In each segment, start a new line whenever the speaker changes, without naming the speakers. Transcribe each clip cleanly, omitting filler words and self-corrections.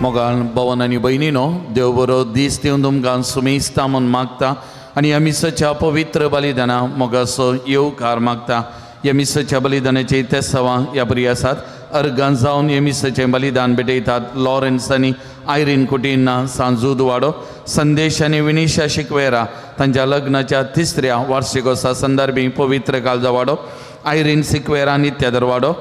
मोगाळ भवन आनी भयणीनो, देव बरो दीस दिवन तुमकां सुमेस्ता म्हूण मागता आनी ह्या मिसाच्या पवित्र बलिदाना मोगाचो येवकार मागता. ह्या मिसाच्या बलिदानाची तेसावां ह्या बरी आसात. अर्गां जावन ह्या मिसाचें बलिदान भेटयतात लॉरन्स आनी आयरीन कुटीना सांजूद वाडो, संदेश आनी विनिशा शिकवेरा तांच्या लग्नाच्या तिसऱ्या वार्षिकोत्सवा संदर्भी पवित्र काळजा वाडो, आयरीन सिक्वेरा नित्यादर वाडो,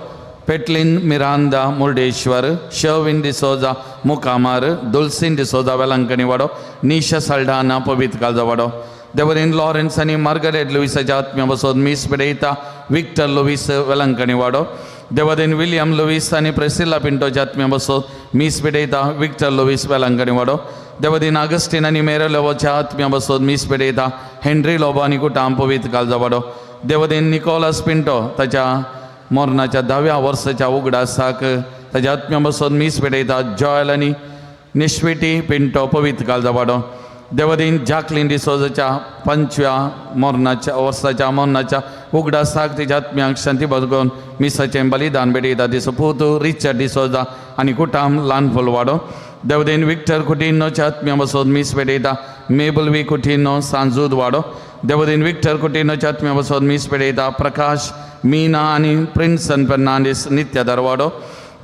पेटलीन मिरांदा मुर्डेश्वर, शविन डिसोजा मुकामार, दुलसीन डिसोजा वेलंकणी वाडो, निशा साल्डाना पवित्र काळजा वाडो. देवरीन लॉरेन्स आनी मार्गरेट लुईसाच्या आत्म्या बसोत मीस पेडयता विक्टर लुईस वेलंकणी वाडो. देवदेन विलियम लुईस आनी प्रेसिल्ला पिंटोच्या आत्म्या बसोत मीस पेडयता विक्टर लुईस वेलंकणी वाडो. देवदीन आगस्टीन आनी मेरे लोबोच्या आत्म्या बसोत मीस पेडयता हेनरी लोबो आनी कुटाम पवित्र काळजा वाडो. देवदेन निकोलस पिंटो ताच्या मरणाच्या धाव्या वर्साच्या उगडासाक ताच्या आत्म्या बसोत मीस पेटयता जॉयल आनी निश्विटी पिंटो पवित्र काळजा वाडो. देवदीन जाकलीन डिसोजाच्या पंचव्या मरणाच्या वर्साच्या मरणाच्या उगडासाक तिच्या आत्म्याक शांती बदगोवन मिसाचें बलिदान भेटयता दिसो पूत रिचर्ड डिसोजा आनी कुटाम ल्हान फुलवाडो. देवदेन विक्टर कुटिनोच्या आत्म्या बसोत मीस पेटयता मेबल वी कुटिनो सांजूद वाडो. देवदीन विक्टर कुटिनोच्या आत्म्या बसोत मीस पेटयता प्रकाश मीना आनी प्रिन्सन फेर्नांडीस नित्य दरवाडो.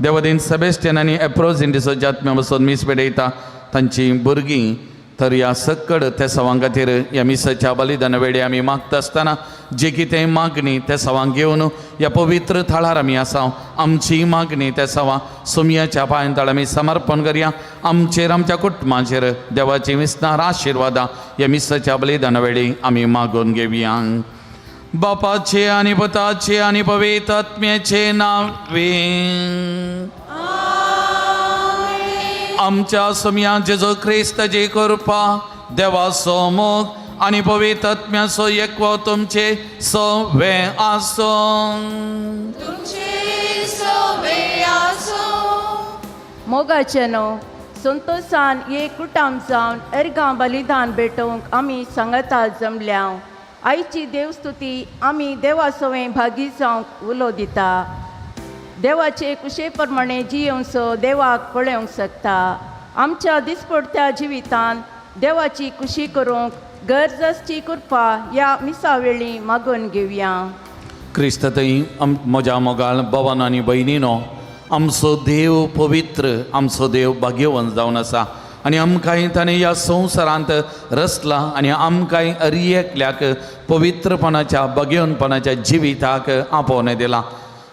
देवदीन सेबेस्टियन आनी एप्रोझिन डिसोच्या आत्म्या बसोत मीस पेटयता तांची भुरगीं. तर ह्या सक्कड तेसावां खातीर ह्या मिसाच्या बलिदाना वेळी आमी मागता आसतना जे कितें मागणी तेसावांक घेवन ह्या पवित्र थळार आमी आसा, आमची मागणी तेसावां सोमयाच्या पांयतळ आमी समर्पण करया. आमचेर आमच्या कुटुंबाचेर देवाची विस्नार आशिर्वादां ह्या मिसाच्या बलिदाना वेळी आमी मागून घेवया. बापाचे आनी पुताचे आनी पवित्र आत्म्याचे नांवे. आमच्या सोमया जेजू क्रिस्ताची कृपा, देवाचो मोग आनी पवित्र आत्म्याचो एकवो तुमचे सवे आसूं.
तुमचे सवे आसूं.
मोगाचे न्हू संतोशान एक कुटाम जावन अर्गां बलिदान भेटोवंक आमी सांगाता जमल्या. आयची देवस्तुती आमी देवा सवें भागी जावंक उलो दिता. देवाचे कुशे प्रमाणे जियेवंसो देवाक पळोवंक शकता. आमच्या दिसपडत्या जिवितान देवाची खुशी करूंक गरज आसची कृपा ह्या मिसा वेळी मागून घेवया.
क्रिस्त थंय म्हज्या मोगाळ भवन आनी भयणीनो, आमचो देव पवित्र, आमचो देव भाग्यवंत जावन आसा आनी आमकांय ताणें ह्या संवसारांत रचला आनी आमकांय अरियकल्याक पवित्रपणाच्या भाग्यवंतपणाच्या जिविताक आपोवणें दिलां.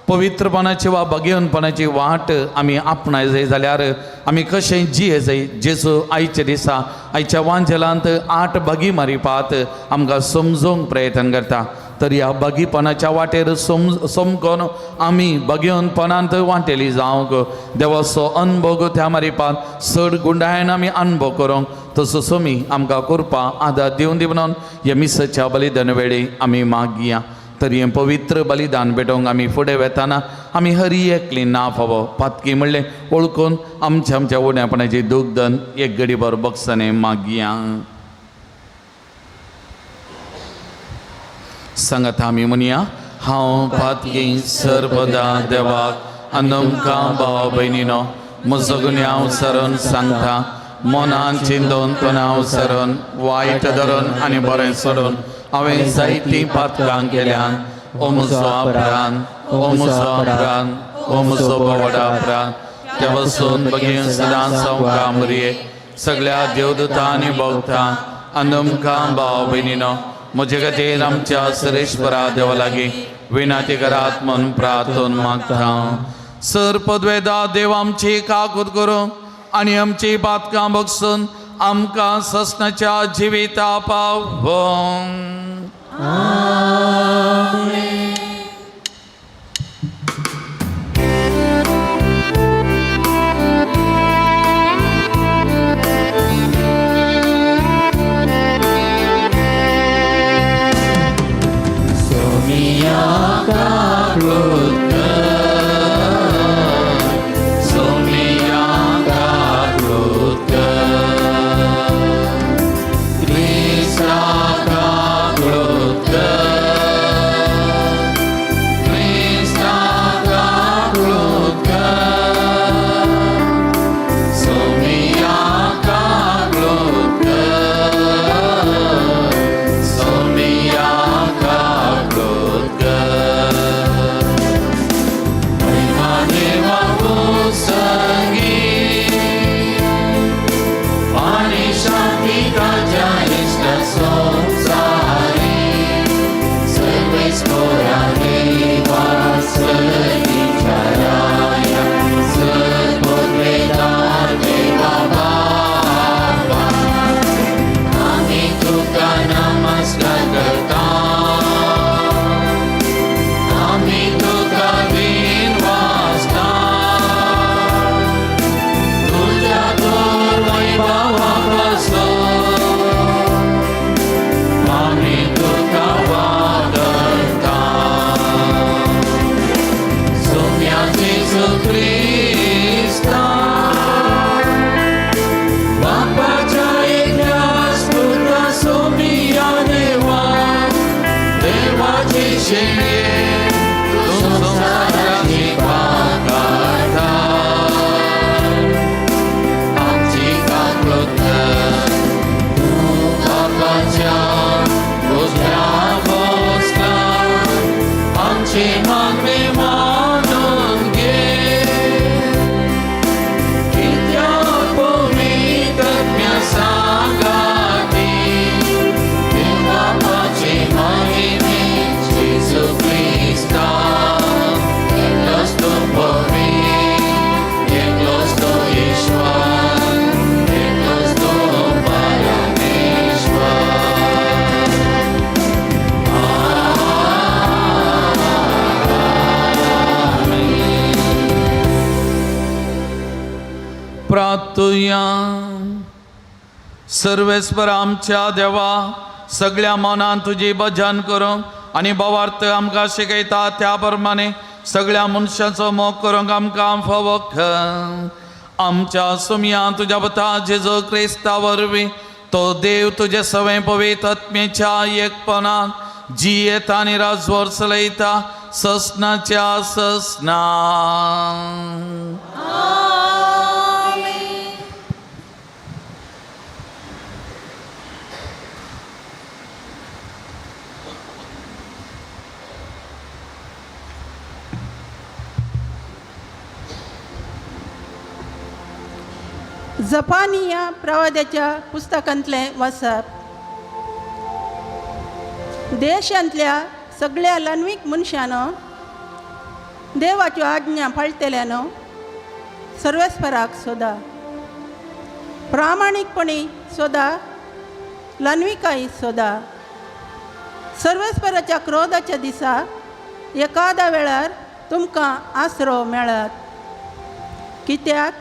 पवित्रपणाची वा भाग्यवंतपणाची वाट आमी आपणाय जाय जाल्यार आमी कशें जिये जाय, जेजू आयच्या दिसा आयच्या वांजेलांत 8 भागी मारिपात आमकां समजूंक प्रयत्न करता. तर ह्या भागीपणाच्या वाटेर समकोन आमी भाग्यवंतपणांत वांटेली जावंक देवाचो अनभोग त्या मारिपात चड गुंडायन आमी अनभोग करूंक तसो सोमी आमकां कृपा आदार दिवन दी म्हणून ह्या मिसाच्या बलिदान वेळी आमी मागया. तर हें पवित्र बलिदान भेटोवंक आमी फुडें वेताना आमी हरी एकली ना फावो पातकी म्हणलें वळखून आमच्या आमच्या उण्यापणाची दुग्धन एक गडीभर बक्षाने मागया. सांगात आमी म्हणया, हांव पातकी सर्वदा देवाक आनी भाव भयणीनो म्हजो गुन्यांव सरून सांगता. मनान चिंतून तणाव सरून वायट धरून आनी बरें सोडून हांवें जायतीं पातकां केल्यान. ओ म्हजो अपरान, ओ म्हजो अपरान, ओ म्हजो बोवडा अपरान, त्या वसून बगीन सदां संवका मुरये सगळ्या देवदूतां आनी भोगता आनी भाव भयणीनो म्हजे खातीर आमच्या सरेश्वरा देवा लागीं विनाती करात म्हूण प्रार्थन मागता. सर पदवेदा देव आमची काकूत करूं आनी आमची पातकां बगसून आमकां ससनाच्या जिविता पावों. मागणें मानून घे कित्याक पवित्र आत्म्या सांगाती देव बापाचे महिमे जेजू क्रिस्ता एकलोच तो पवित्र एकलोच तो ईश्वर एकलोच तो परमेश्वर. प्रार्थुया. सर्वेस्पर आमच्या देवा, सगळ्या मनान तुजी भजन करूंक आनी भावार्थ आमकां शिकयता त्या प्रमाणे सगळ्या मनशांचो मोग करूंक आमकां फावो कर. आमच्या सुमया तुज्या पुता जेजू क्रिस्ता वरवीं तो देव तुजे सवें पवित्र आत्मेच्या एकपणान जियेता आनी राजवर चलयता ससनाच्या ससना.
आमेन.
जपानिया प्रवाद्याच्या पुस्तकांतलें वाचप. देशांतल्या सगळ्या ल्हानवीक मनशानो, देवाच्यो आज्ञा पाळटल्यानो, सर्वेस्पराक सोदा, प्रामाणीकपणी सोदा, ल्हानविकाय सोदा. सर्वेस्पराच्या क्रोधाच्या दिसा एकादा वेळार तुमकां आसरो मेळत. कित्याक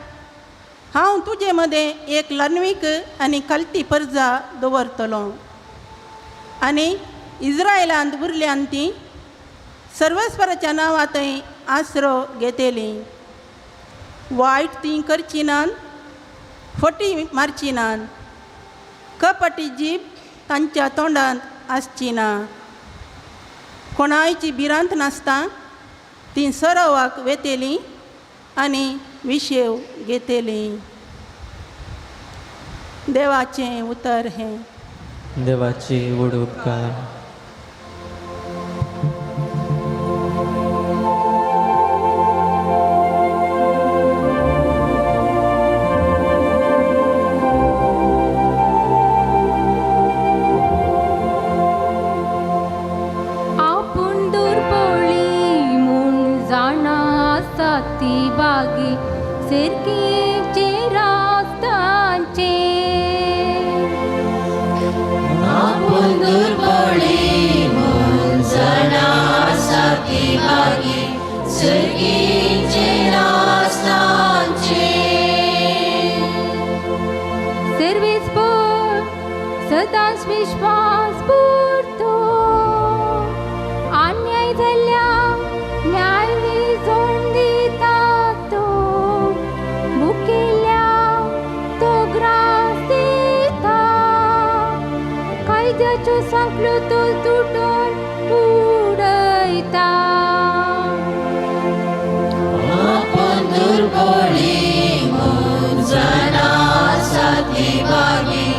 हांव तुजे मदें एक ल्हानवीक आनी खालती परजा दवरतलो आनी इज्रायलांत उरल्यान ती सर्वेस्पराच्या नांवा थंय आसरो घेतली. वायट ती करची नात, फटी मारची नात, कपटी जीब तांच्या तोंडांत आसची ना. कोणायची भिरांत नासता ती सरोवाक वेतेली आनी विशेव घेतली. देवाचें उतर हें.
देवाची व्हड उपकार.
आपूण दुर्बळी म्हूण जाणा आसा ती बागी सिरकेचे रास्तांचे.
आपूण दुर्बळी म्हूण जाणा आसा ती बागी सर्गीचे रास्तांचे.
सर्वीस भर सदांच विश्वास पुरतो, अन्याय जाल्ल्या न्याय विजोवन दिता तो, मुखेल्या तो ग्रास दिता, कायद्याच्यो सांखळ्यो तो तुटून उडयता.
आपूण दुर्बळी म्हूण जाणा आसा ती बागी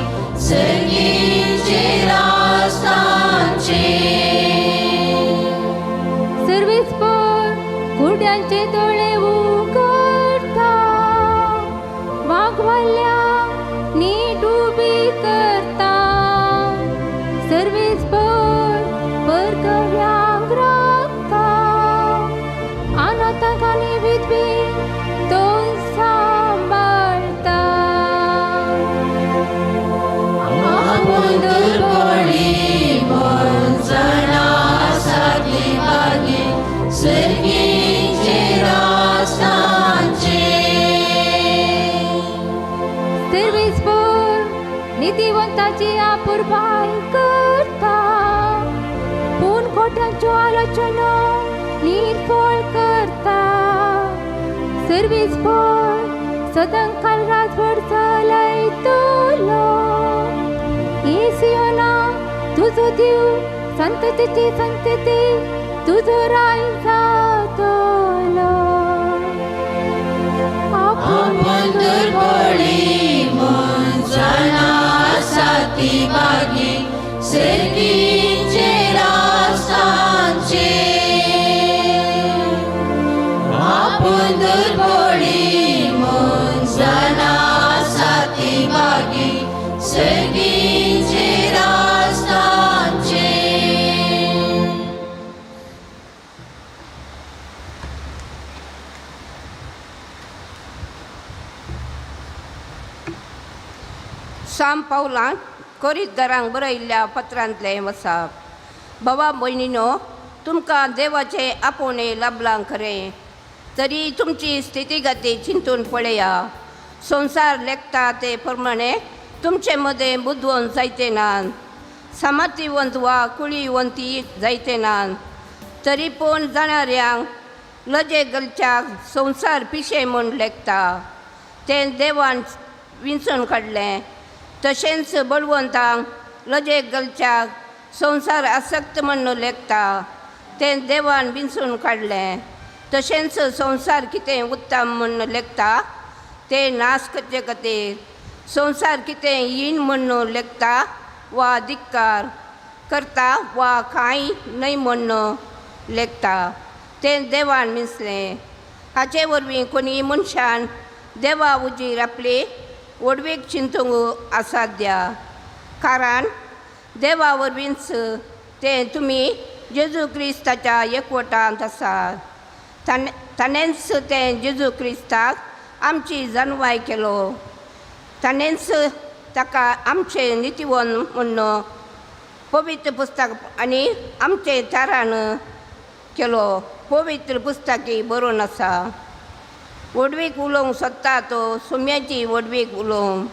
सर्गीचे रास्तांचे.
सर्वीस भर कुड्यांचे दोळे उगडता, वागवाल्या नीट उबी करता, सर्वीस भर परगव्यांक राखता, अनाथांक आनी विधवेंक तो सांबाळटा.
आपूण दुर्बळी म्हूण जाणा आसा ती बागी सर्गीचे रास्तांचे.
सर्वीस भर नितीवंताची आपुरबाय करता, पूण खोट्यांच्यो आलोचना निर्फळ करता. सर्वीस भर सदांकाल रातभर चलयतलो. सियोना तुजो देव संततीची संतती तुजो राय जातलो.
आपूण दुर्बळी म्हूण जाणा आसा ती बागी सर्गीचे रास्तांचे.
साम पावलान कोरीतदारांक बरयल्ल्या पत्रांतलें वसाप. बाबा भयणीनो, तुमकां देवाचें आपोवणें लाबलां खरें, तरी तुमची स्थितीगती चिंतून पळया. संवसार लेखता ते प्रमाणे तुमचे मदें बुदवंत जायते नात, सामर्थ्यवंत वा कुळीवंती जायते नात, तरी पूण जाणाऱ्यांक लजे गलच्याक संवसार पिशें म्हूण लेखता तें देवान विंचून काडलें. तशेंच बळवंतांक लजे गलच्याक संवसार आसक्त म्हूण लेखता तें देवान विंचून काडलें. तशेंच संवसार कितें उत्तम म्हूण लेखता तें नाश करचे खातीर, संवसार कितें हीण म्हूण लेखता वा धिक्कार करता वा कांय न्हय म्हूण लेखता तें देवान विंचलें. हाचे वरवीं कोणी मनशान देवा उजीर आपली व्हडवीक चिंतूंक असाध्य, कारण देवा वरवींच तें तुमी जेजू क्रिस्ताच्या एकवटांत आसात. ताणेंच तें जेजू क्रिस्ताक आमची जानवाय केलो. ताणेंच ताका आमचें नितीवन म्हूण पवित्र पुस्तक आनी आमचें तारान केलो. पवित्र पुस्तकी बरोवन आसा, व्हडवीक उलोवंक सोदता तो सुम्याची व्हडवीक उलोवंक.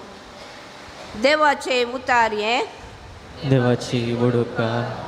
देवाचें उतार हें.
देवाची वडूपकार.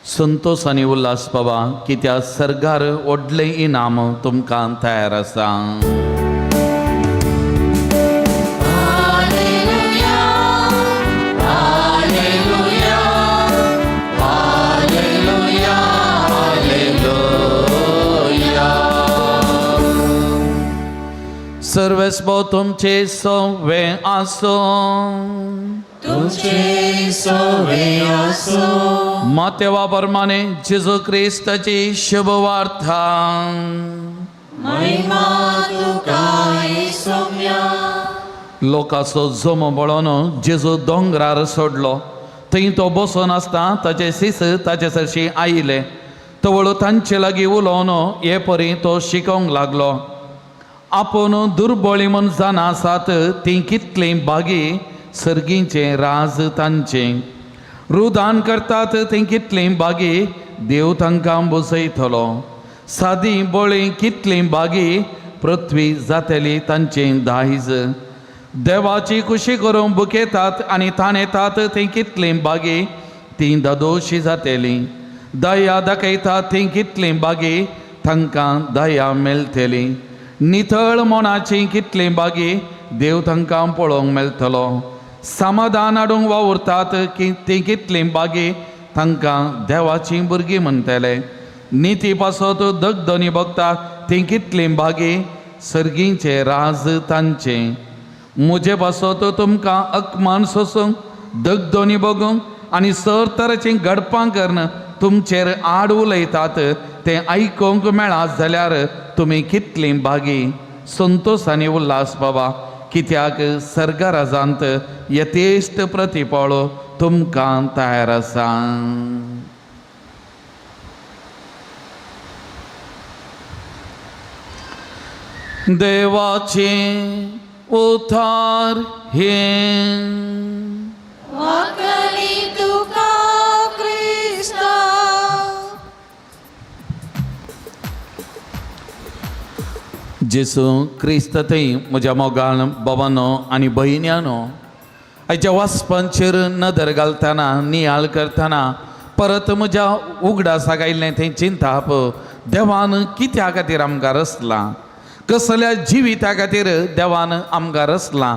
संतोष आनी उल्हास बाबा, कित्याक सर्गार व्हडलें इनाम तुमकां तयार आसा. सर्वेस्पो तुमचे सवे आसूं.
तुमचे सवे आसो.
मातेवा परमाने जेजू क्रिस्ताची शुभवार्ता.
महिमा तुका सोम्या.
लोकांचो जमो पळोवन जेजू दोंगरार सोडलो. थंय तो बसून आसता ताचे शिस ताचे सरशी आयले. तवळ तांचे लागीं उलोवन हे परी तो शिकोवंक लागलो. आपूण दुर्बळी म्हूण जाणा आसात तीं कितलीं बागी, सर्गीचें राज तांचें. रुदान करतात तीं कितलीं बागी, देव तांकां बसयतलो. सादी बळी कितलीं बागी, पृथ्वी जातली तांचें दायज. देवाची खुशी करूंक बुकेतात आनी ताणेतात तीं कितलीं बागी, तीं दादोशी जातलीं. दया दाखयतात तीं कितलीं बागी, तांकां दया मेळटली. नितळ मनाची कितलीं बागी, देव तांकां पळोवंक मेळटलो. समाधान हाडूंक वावुरतात तीं कितलीं बागी, तांकां देवाचीं भुरगीं म्हणटले. निती पासत दगदनी बगता तीं कितलीं बागी, सर्गीचें राज तांचें. म्हजे पासत तुमकां अकमान सोसूंक, दगदनी बगूंक आनी सर तरेचीं घडपां करून तुमचेर आड उलयतात तें आयकूंक मेळत जाल्यार तुमी कितलीं बागी. संतोश आनी उल्हास बाबा, कित्याक सर्गराजांत यथेश्ट प्रतिफळ तुमकां तयार आसा. देवाचें उतार हें.
वाकली तुका क्रिस्ता.
जेसू क्रिस्त थंय म्हज्या मोगान बाबानो आनी भयण्यानो, आयच्या वाचपांचेर नदर घालतना, नियाळ करतना परत म्हज्या उगडासाक आयिल्लें तें चिंताप, देवान कित्या खातीर आमकां रचलां, कसल्या जिविता खातीर देवान आमकां रचलां.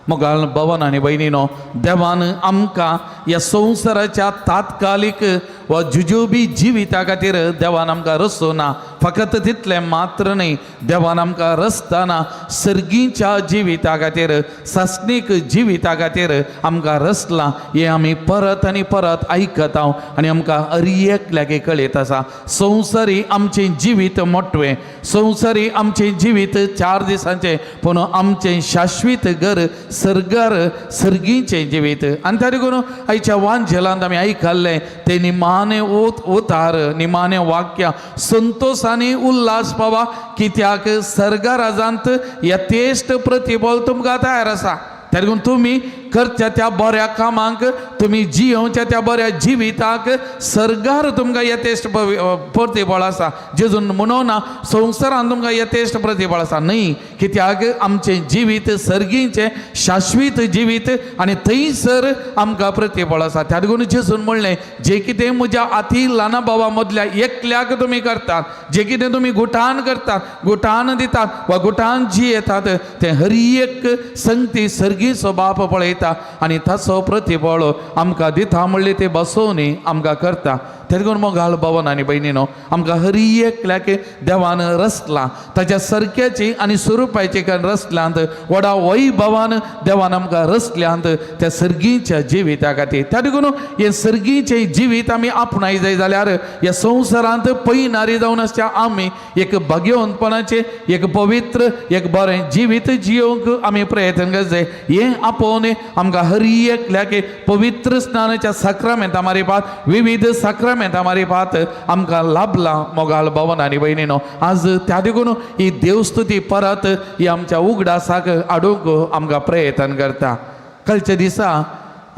मोगाल बाबान आनी भयणीनो, देवान आमकां ह्या संवसाराच्या तात्कालीक वा जुजुबी जिविता खातीर देवान आमकां रचूं ना. फकत तितलें मात्र न्हय, देवान आमकां रचतना सर्गीच्या जिविता खातीर, सासणीक जिविता खातीर आमकां रचलां हें आमी परत आनी परत आयकता आनी आमकां हर एकल्याक कळयत आसा. संवसारी आमचें जिवीत मोटवें, संवसारी आमचें जिवीत 4 दिसांचें, पूण आमचें शाश्वीत घर सर्गार, सर्गीचें जिवीत. आनी त्या देखून आयच्या वांजेलांत आमी आयकल्लें तें निमाणें उतार, निमाणें वाक्य, संतोश आनी उल्हास पावा कित्याक सर्गराजांत यथेश्ट प्रतिबल तुमकां तयार आसा. त्या देखून तुमी करच्या त्या बऱ्या कामांक, तुमी जियोवच्या त्या बऱ्या जिविताक सर्गार तुमकां यथेश्ट प्रतिबळ आसा. जेजून म्हणून ना संवसारान तुमकां यथेश्ट प्रतिबळ आसा न्हय, कित्याक आमचें जिवीत सर्गीचें शाश्वीत जिवीत आनी थंयसर आमकां प्रतिबळ आसा. त्या देखून जेजून म्हणलें, जें कितें म्हज्या अती ल्हाना भावा मदल्या एकल्याक तुमी करतात, जें कितें तुमी गुटान करतात, गुटान दितात वा गुटान जियेतात, तें हर एक संगती सर्गीचो बाप पळयता आनी ताचो प्रतिबळ आमकां दिता म्हणले ते बसोवनी आमकां करता. तें देखून मोगाळ भवन आनी भयणीनो, आमकां हर एकल्याक देवान रचलां ताच्या सारक्याची आनी स्वरुपाची कारण रचल्यांत व्हडा वैभवान देवान आमकां रचल्यांत त्या सर्गीच्या जिविता खातीर. त्या देखून हें सर्गीचें जिवीत आमी आपणाय जाय जाल्यार ह्या संवसारांत पयनारी जावन आसच्या आमी एक भाग्यवंतपणाचें, एक पवित्र, एक बरें जिवीत जियोवंक आमी प्रयत्न करचे जाय. हें आपोवन आमकां हर एकल्याक पवित्र स्नानाच्या साक्रामेंता मारिपात, विविध साक्रामेंता मारिपात आमकां लाभलां. मोगाळ भवन आनी भयणीनो, आज त्या देखून ही देवस्तुती परत ही आमच्या उगडासाक हाडूंक आमकां प्रयत्न करता. कालच्या दिसा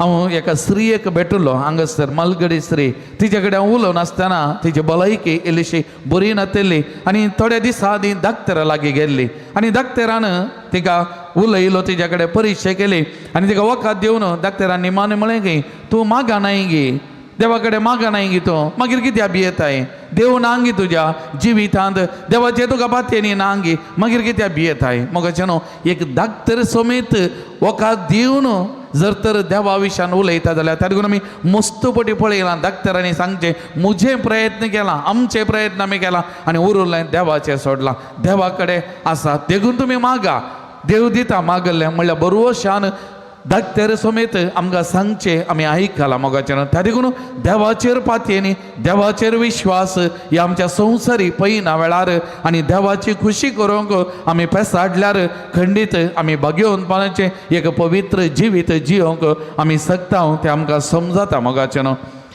हांव एका स्त्रियेक भेटलो हांगासर, मालगडी स्त्री. तिचे कडेन हांव उलोवन आसतना तिची भलायकी इल्लीशी बरी नातिल्ली आनी थोड्या दिसां आदीं डाक्टरा लागीं गेल्ली आनी डाक्टरान तिका उलयलो, तिच्या कडेन परिक्षा केली आनी तिका वखद दिवन डाक्टरान निमाणें म्हळें की तूं मागा नाय गी, देवा कडेन मागा नाय गी, तूं मागीर कित्याक भियेताय? देव ना गी तुज्या जिवितांत, देवाचें तुका पातयेनी ना गी, मागीर कित्याक भियेताय? मोगाचें न्हू, एक डाक्टर समेत वखद दिवन जर तर देवा विशयान उलयता जाल्यार त्या देखून आमी मस्त पटी पळयलां डाक्टरांनी सांगचें म्हजें प्रयत्न केला, आमचे प्रयत्न आमी केला आनी उरलें देवाचें सोडलां, देवा कडेन आसा देखून तुमी मागा, देव दिता मागल्लें म्हणल्यार बरोशान डाक्टर समेत आमकां सांगचें आमी आयकलां. मोगाचें त्या देखून देवाचेर पातयेनी, देवाचेर विश्वास ही आमच्या संवसारी पयना वेळार आनी देवाची खुशी करूंक आमी पेसाडल्यार खंडीत आमी भाग्यवंतपणाचें एक पवित्र जिवीत जियोवंक आमी शकता तें आमकां समजता. मोगाचें न्हू,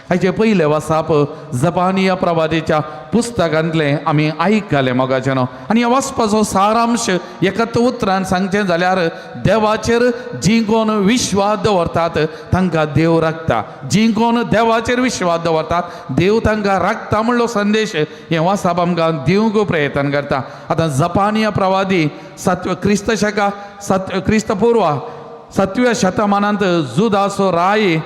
हाचे पयलें वासाप जपानिया प्रवादीच्या पुस्तकांतलें आमी आयकलें. मोगाचें न्हू, आनी ह्या वाचपाचो सारांश एकाच उतरान सांगचें जाल्यार देवाचेर जीं कोण विश्वास दवरतात तांकां देव राखता, जीं कोण देवाचेर विश्वास दवरतात देव तांकां राखता म्हणलो संदेश हें वासाप आमकां दिवंक प्रयत्न करता. आतां जपानिया प्रवादी क्रिस्त शका क्रिस्तपूर्व 7व्या शतमानांत जुदासो राय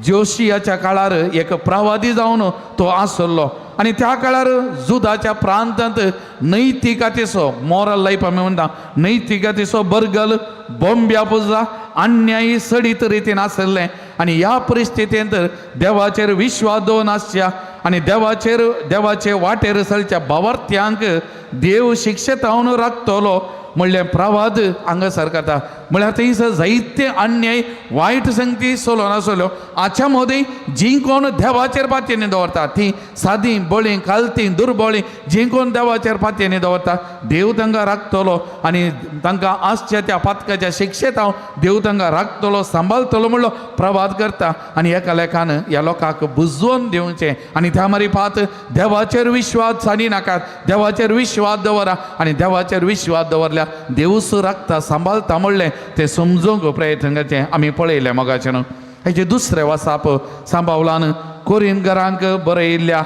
जोशियाच्या काळार एक प्रवादी जावन तो आसलो आनी त्या काळार जुदाच्या प्रांतांत नैतिकतेचो, मॉरल लायफ आमी म्हणटा, नैतिकतेचो बरगल, बोंब्या पुजा, अन्यायी सडीत रितीन आसलें आनी ह्या परिस्थितींत देवाचेर विश्वास दवरून आसच्या आनी देवाचेर देवाचे वाटेर चलच्या भावार्थ्यांक देव शिक्षेतावन राखतलो म्हणलें प्रवाद हांगासर करता. म्हळ्यार थंयसर जायते अन्याय वायट संगती चलोवन आसल्यो. हाच्या मदीं जीं कोण देवाचेर पातयेनी दवरता तीं सादी बळीं कालतीं दुर्बळीं जीं कोण देवाचेर पातयेनी दवरता देव तांकां राखतलो आनी तांकां आसच्या त्या पातकाच्या शिक्षेत हांव देव तांकां राखतलो सांबाळतलो म्हणलो प्रवाद करता. आनी एका लेखान ह्या लोकांक बुजोवन दिवचें आनी त्या मारी पात देवाचेर विश्वास सानी नाकात, देवाचेर विश्वास दवरा आनी देवाचेर विश्वास दवरल्यार देवूच राखता सांबाळता म्हणलें तें समजूंक प्रयत्न करचें आमी पळयलें. मोगाचें न्हू, हेजें दुसरें वासाप सांबावलान कोरिनगरांक बरयल्ल्या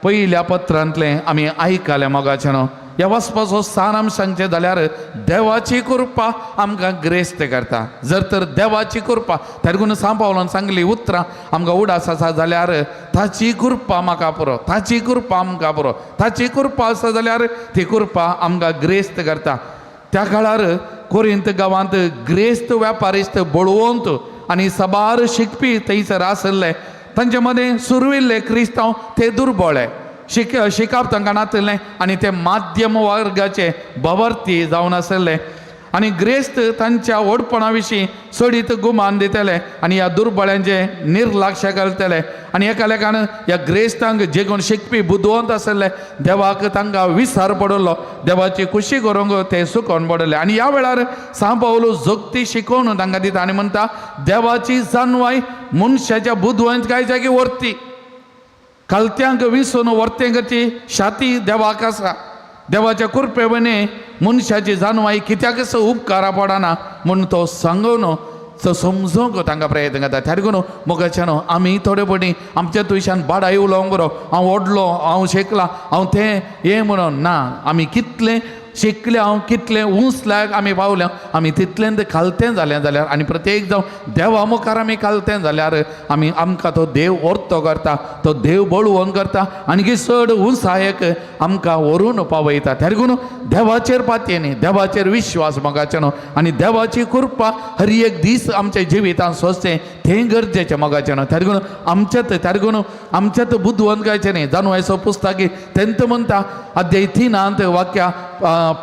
पयल्या पत्रांतलें आमी आयकलें. मोगाचें न्हू, ह्या वाचपाचो सारांश सांगचें जाल्यार देवाची कृपा आमकां ग्रेस्त करता. जर तर देवाची कृपा, त्या देखून सांबावलान सांगली उतरां आमकां उडास आसा जाल्यार ताची कृपा म्हाका पुरो, ताची कृपा आमकां पुरो, ताची कृपा आसा जाल्यार ती कृपा आमकां ग्रेस्त करता. त्या काळार कोरिंत गांवांत ग्रेस्त व्यापारिस्त बळवंत आनी साबार शिकपी थंयसर आसले. तांचे मदें सुरविल्ले क्रिस्तांव ते दुर्बळे. शिकप तांकां नातिल्लें आनी ते माध्यम वर्गाचे भवर्ती जावन आसले आनी ग्रेस्त तांच्या व्हडपणा विशीं चडीत गुमान दितले आनी ह्या दुर्बळ्यांचे निर्लक्ष करतले आनी एका लेखान ह्या ग्रेस्तांक जे कोण शिकपी बुदवंत आसले देवाक तांकां विसर पडलो, देवाची खुशी करूंक ते सुकोवन पडले. आनी ह्या वेळार सांव पावलो जोगती शिकोवन तांकां दिता आनी म्हणटा देवाची जानवाय मनशाच्या बुदवंतकायच्या की व्हरती खालत्यांक विसून व्हरतें करची शाती देवाक आसा. देवाच्या कृपे वने मनशाची जानवाय कित्याकच उपकारा पडना म्हूण तो सांगून तो समजूंक तांकां प्रयत्न करता. त्या देखून मोगाच्यानो आमी थोडे पटी आमच्या तुयशान बाडाय उलोवंक बरो, हांव व्हडलो, हांव शिकलां, हांव तें हें म्हणून ना. आमी कितलें शिकले, हांव कितलें उंच लायक आमी पावल्या, आमी तितलें खालतें जालें जाल्यार आनी प्रत्येक जावं देवा मुखार आमी खालतें जाल्यार आमी आमकां तो देव व्हरतो करता, तो देव बळवंत करता आनी चड उंचायेक आमकां व्हरून पावयता. त्या देखून देवाचेर पातयेनी, देवाचेर विश्वास मोगाचें न्हू आनी देवाची कृपा हर एक दीस आमच्या जिवितांत सोंसचें तें गरजेचें मोगाचें न्हू. त्या देखून आमच्यात, त्या देखून आमच्यात बुदवंतकायचें न्ही. जानवायचो पुस्तक तेंत म्हणटा अध्याय 3 वाक्या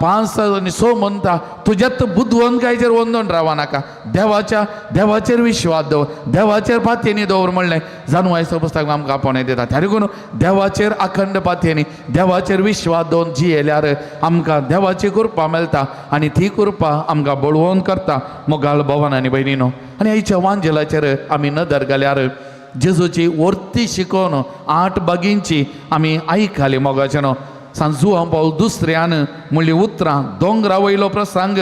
5 आनी 6 म्हणटा तुज्यात बुदवंतकायचेर वंदोन रावा नाका, देवाच्या देवाचेर विश्वास दवर, देवाचेर पातयेनी दवर म्हणलें जानवायचो पुस्तक आमकां आपोवणें दिता. त्या देखून देवाचेर अखंड पातयेनी, देवाचेर विश्वास दवरून जियेल्यार आमकां देवाची कृपा मेळटा आनी ती कृपा आमकां बळवंत करता. मोगाळ भोवन आनी भयणीनो, आनी आयच्या वांजेलाचेर आमी नदर घाल्यार जेजूची वर्ती शिकोवन 8 बागींची आमी आयकली मोगाचें न्हू. सांजू पावल दुसऱ्यान म्हणली उतरां दोंगरा वयलो प्रसंग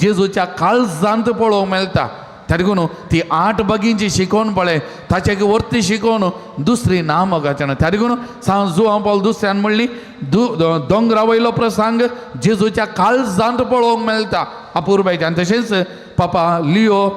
जेजूच्या काळजांत पळोवंक मेळटा. त्या देखून ती 8 बागींची शिकोवन पळय ताचे वर्ती शिकोवन दुसरी ना मोगाचें न्हू. त्या देखून सांजू पावल दुसऱ्यान म्हणली दोंगरा वयलो प्रसंग जेजूच्या काळजांत पळोवंक मेळटा अपुरबायच्यान. तशेंच पापा लियो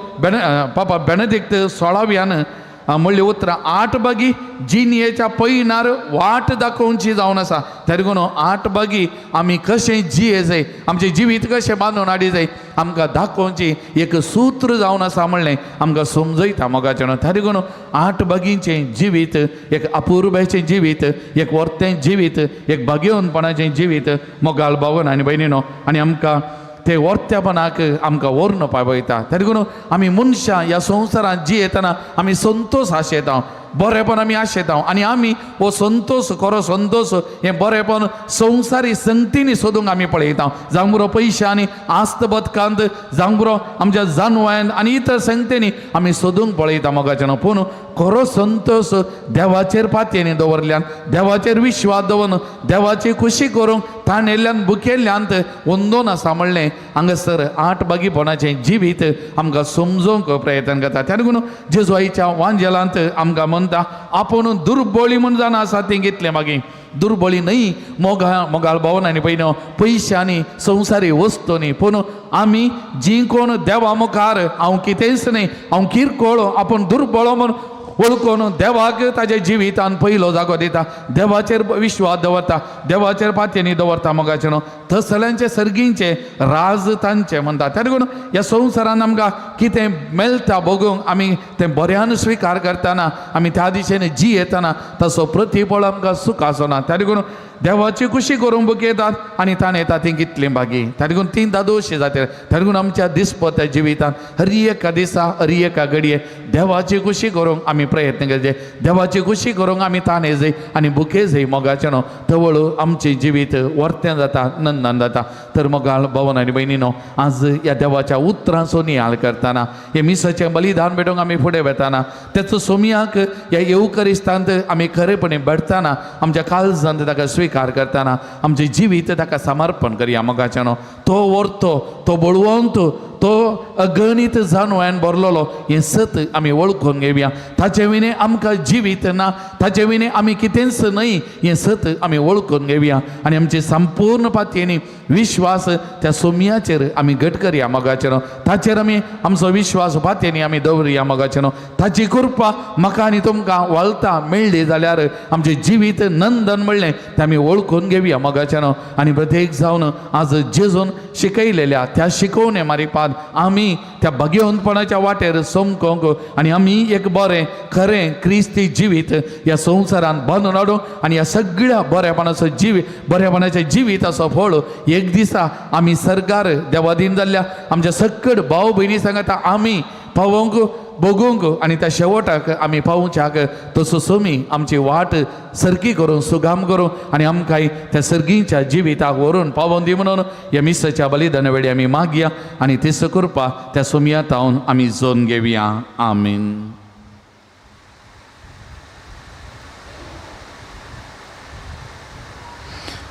पापा बेनेदिक्त 16व्यान म्हणली उतरां 8 बागी जिणयेच्या पयनार वाट दाखोवची जावन आसा. त्या देखून 8 बागी आमी कशें जिये जाय, आमचें जिवीत कशें बांदून हाडी जाय आमकां दाखोवची एक सूत्र जावन आसा म्हणलें आमकां समजयता मोगाचें न्हू. त्या देखून 8 बागींचें जिवीत एक अपुरबायचें जिवीत, एक वर्तें जिवीत, एक भाग्यवंतपणाचें जिवीत मोगाळ भावन आनी भयणीनो, आनी आमकां ते वर्त्यापणाक आमकां व्हरून पावयता. त्या देखून आमी मनशां ह्या संवसारांत जियेतना आमी संतोश आशेता, बरेपण आमी आशेता आनी आमी हो संतोश, खरो संतोश हें बरेपण संवसारी संगतींनी सोदूंक आमी पळयता. जावं बरो पयशांनी, आस्त बदकांत, जावं बरो आमच्या जानवायन आनी इतर संगतींनी आमी सोदूंक पळयता मोगाचें न्हू. पूण खरो संतोश देवाचेर पातयेनी दवरल्यान, देवाचेर विश्वास दवरून, देवाची खुशी करूंक ताणेल्ल्यान बुकेल्ल्यान वंदोन आसा म्हणलें हांगासर 8 बागीपणाचें जिवीत आमकां समजोवंक प्रयत्न करता. त्या देखून जेजू आईच्या वांजेलांत आमकां म्हणटा आपूण दुर्बळी म्हूण जाणा आसा ती घेतलें मागीर दुर्बळी न्हय मोगा मोगाळ भोवन आनी पयनो पयशांनी संवसारी वस्तूंनी, पूण आमी जी कोण देवा मुखार हांव कितेंच न्हय, हांव किरकोळ, आपूण दुर्बळो म्हूण वळखून देवाक ताज्या जिवितान पयलो जागो दिता, देवाचेर विश्वास दवरता, देवाचेर पातयेनी दवरता मोगाचें न्हू. तसल्यांचे सर्गींचे राज तांचे म्हणटा. त्या देखून ह्या संवसारान आमकां कितें मेळटा भोगूंक आमी तें बऱ्यान स्विकार करतना, आमी त्या दिशेन जियेतना तसो प्रतिफळ आमकां सुख आसना. त्या देखून देवाची खुशी करूंक बुकयतात आनी ताणें येता ती कितली बागी. त्या देखून ती दादोशी जाता. त्या देखून आमच्या दिसपत्या जिवितांत हर एका दिसा, हर एका घडये देवाची खुशी करूंक आमी प्रयत्न करचे, देवाची खुशी करूंक आमी ताणें जाय आनी बुके जाय मोगाचें न्हू. तवळ आमचें जिवीत वर्तें जाता, नंदन जाता. तर मोगाळ भवन आनी भयणीनो, आज ह्या देवाच्या उतरांचो नियाळ करतना, हे मिसाचें बलिदान भेटोवंक आमी फुडें वेताना, तेचो सोमयाक ह्या येवकरिस्तांत आमी खरेपणी भेटतना, आमच्या काळजांत ताका स्विकार करतना आमचें जिवीत ताका समर्पण करया मोगाचें न्हू. तो व्हरतो, तो बळवंत, तो अगणीत जानवायन भरलेलो हें सत आमी वळखून घेवया. ताचे विणे आमकां जिवीत ना, ताचे विणे आमी कितेंच न्हय हें सत आमी वळखून घेवया आनी आमचे संपूर्ण पातयेनी विश्वास त्या सोमयाचेर आमी घट करया मोगाचें न्हू. ताचेर आमी आमचो विश्वास पातयेनी आमी दवरुया मोगाचें न्हू. ताची कृपा म्हाका आनी तुमकां वालता मेळ्ळी जाल्यार आमचें जिवीत नंदन म्हणलें तें आमी वळखून घेवया मोगाचें न्हू. आनी प्रत्येक जावन आज जेजून शिकयलेल्या त्या शिकवणे मारिपाद तेंपान आमी त्या भाग्यवंतपणाच्या वाटेर समकोंक आनी आमी एक बरें खरें क्रिस्ती जिवीत ह्या संवसारान बांदून हाडूंक आनी ह्या सगळ्या बरेपणाचो जिवीत बरेपणाचें जिवीत असो फळ एक दिसा आमी सरकार देवादीन जाल्ल्या आमच्या सक्कड भाव भयणी सांगता आमी पावोवंक भोगूंक आनी त्या शेवटाक आमी पावोवच्याक तसो सोमी आमची वाट सरकी करून सुगाम करूं आनी आमकांय त्या सर्गीच्या जिविताक व्हरून पावोवन दी म्हणून ह्या मिसाच्या बलिदाना वेळी आमी मागया आनी तीस कृपा त्या सोमया तावन आमी जोन घेवया. आमीन.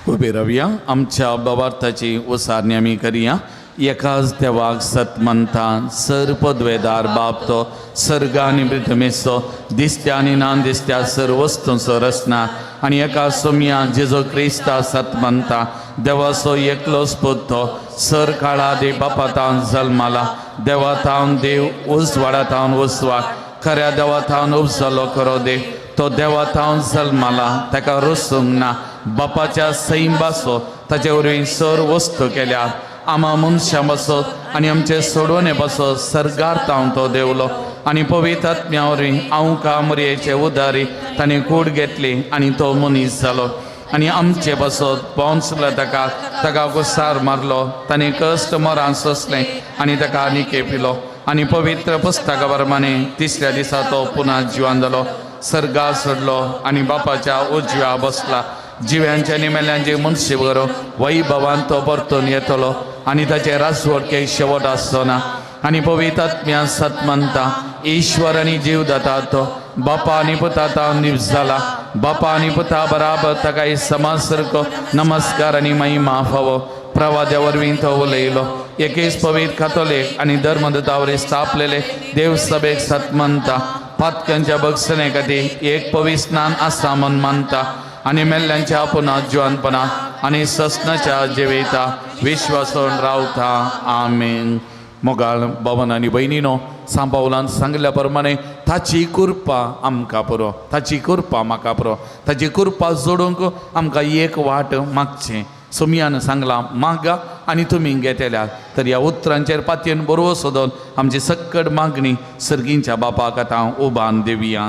उबे रावया. आमच्या बाबार्थाची उसारणी आमी करया. एकाच देवाक सत मानता, सर पदवेदार बाप तो सर्ग आनी पृथ्वीचो दिसत्या आनी ना दिसत्या सर वस्तूंचो रचना आनी एका सोमया जेजो क्रिस्ता सत मानता, देवाचो एकलोच पूत तो सर काळा दे बापा तावन जल्माला, देवा तावन देव, उजवाडा तावन उजवाड, खऱ्या देवा तावन उपजलो खरो देव, तो देवा तावन जल्माला, ताका रसूंक ना, बापाच्या सैंबासो ताचे वरवीं सर वस्तू केल्या, आमा मनशां पासत आनी आमचे सोडवणे पासत सर्गार तावन तो देवलो आनी पवित्र आत्म्या वरवीं आंवका मरयेचे उदारी ताणें कूड घेतली आनी तो मनीस जालो आनी आमचे पासत पोंसलो, ताका ताका गुस्सार मारलो, ताणें कश्ट मरान सोंसलें आनी ताका निके पिलो आनी पवित्र पुस्तका प्रमाणे तिसऱ्या दिसा तो पुना जिवान जालो, सर्गार सोडलो आनी बापाच्या उजव्या बसला, जिव्यांच्या आनी मेल्यांचे मनशी बरो वैभवान तो परतून येतलो आनी ताचे राजवटके शेवट आसचो ना. आनी पवित्र आत्म्या सत मानता, ईश्वर आनी जीव दाता तो बापा आनी पुता तावन नीज जाला, बापा आनी पुता बराबर ताका समाज सारको नमस्कार आनी महिमा फावो. प्रवाद्या वरवीं तो उलयलो, एकेच पवित्र कातोलीक आनी धर्मदूता वरवीं स्थापलेले देवसभेक सत मानता, पातक्यांच्या बक्षणे खातीर एक पवित्र स्नान आसा म्हूण मानता आनी मेल्ल्यांच्या पुना जिवानपणा आनी ससनाच्या जिविता विश्वासून रावता. आमीन. मोगाळ भवन आनी भयणीनो, सांपावलान सांगल्या प्रमाणे ताची कृपा आमकां पुरो, ताची कृपा म्हाका पुरो, ताची कृपा जोडूंक आमकां एक वाट मागचें. सोमयान सांगलां मागा आनी तुमी घेतल्या, तर ह्या उतरांचेर पातयेन बरोबर सोदून आमची सक्कड मागणी सर्गींच्या बापाक आतां उबान दिवया.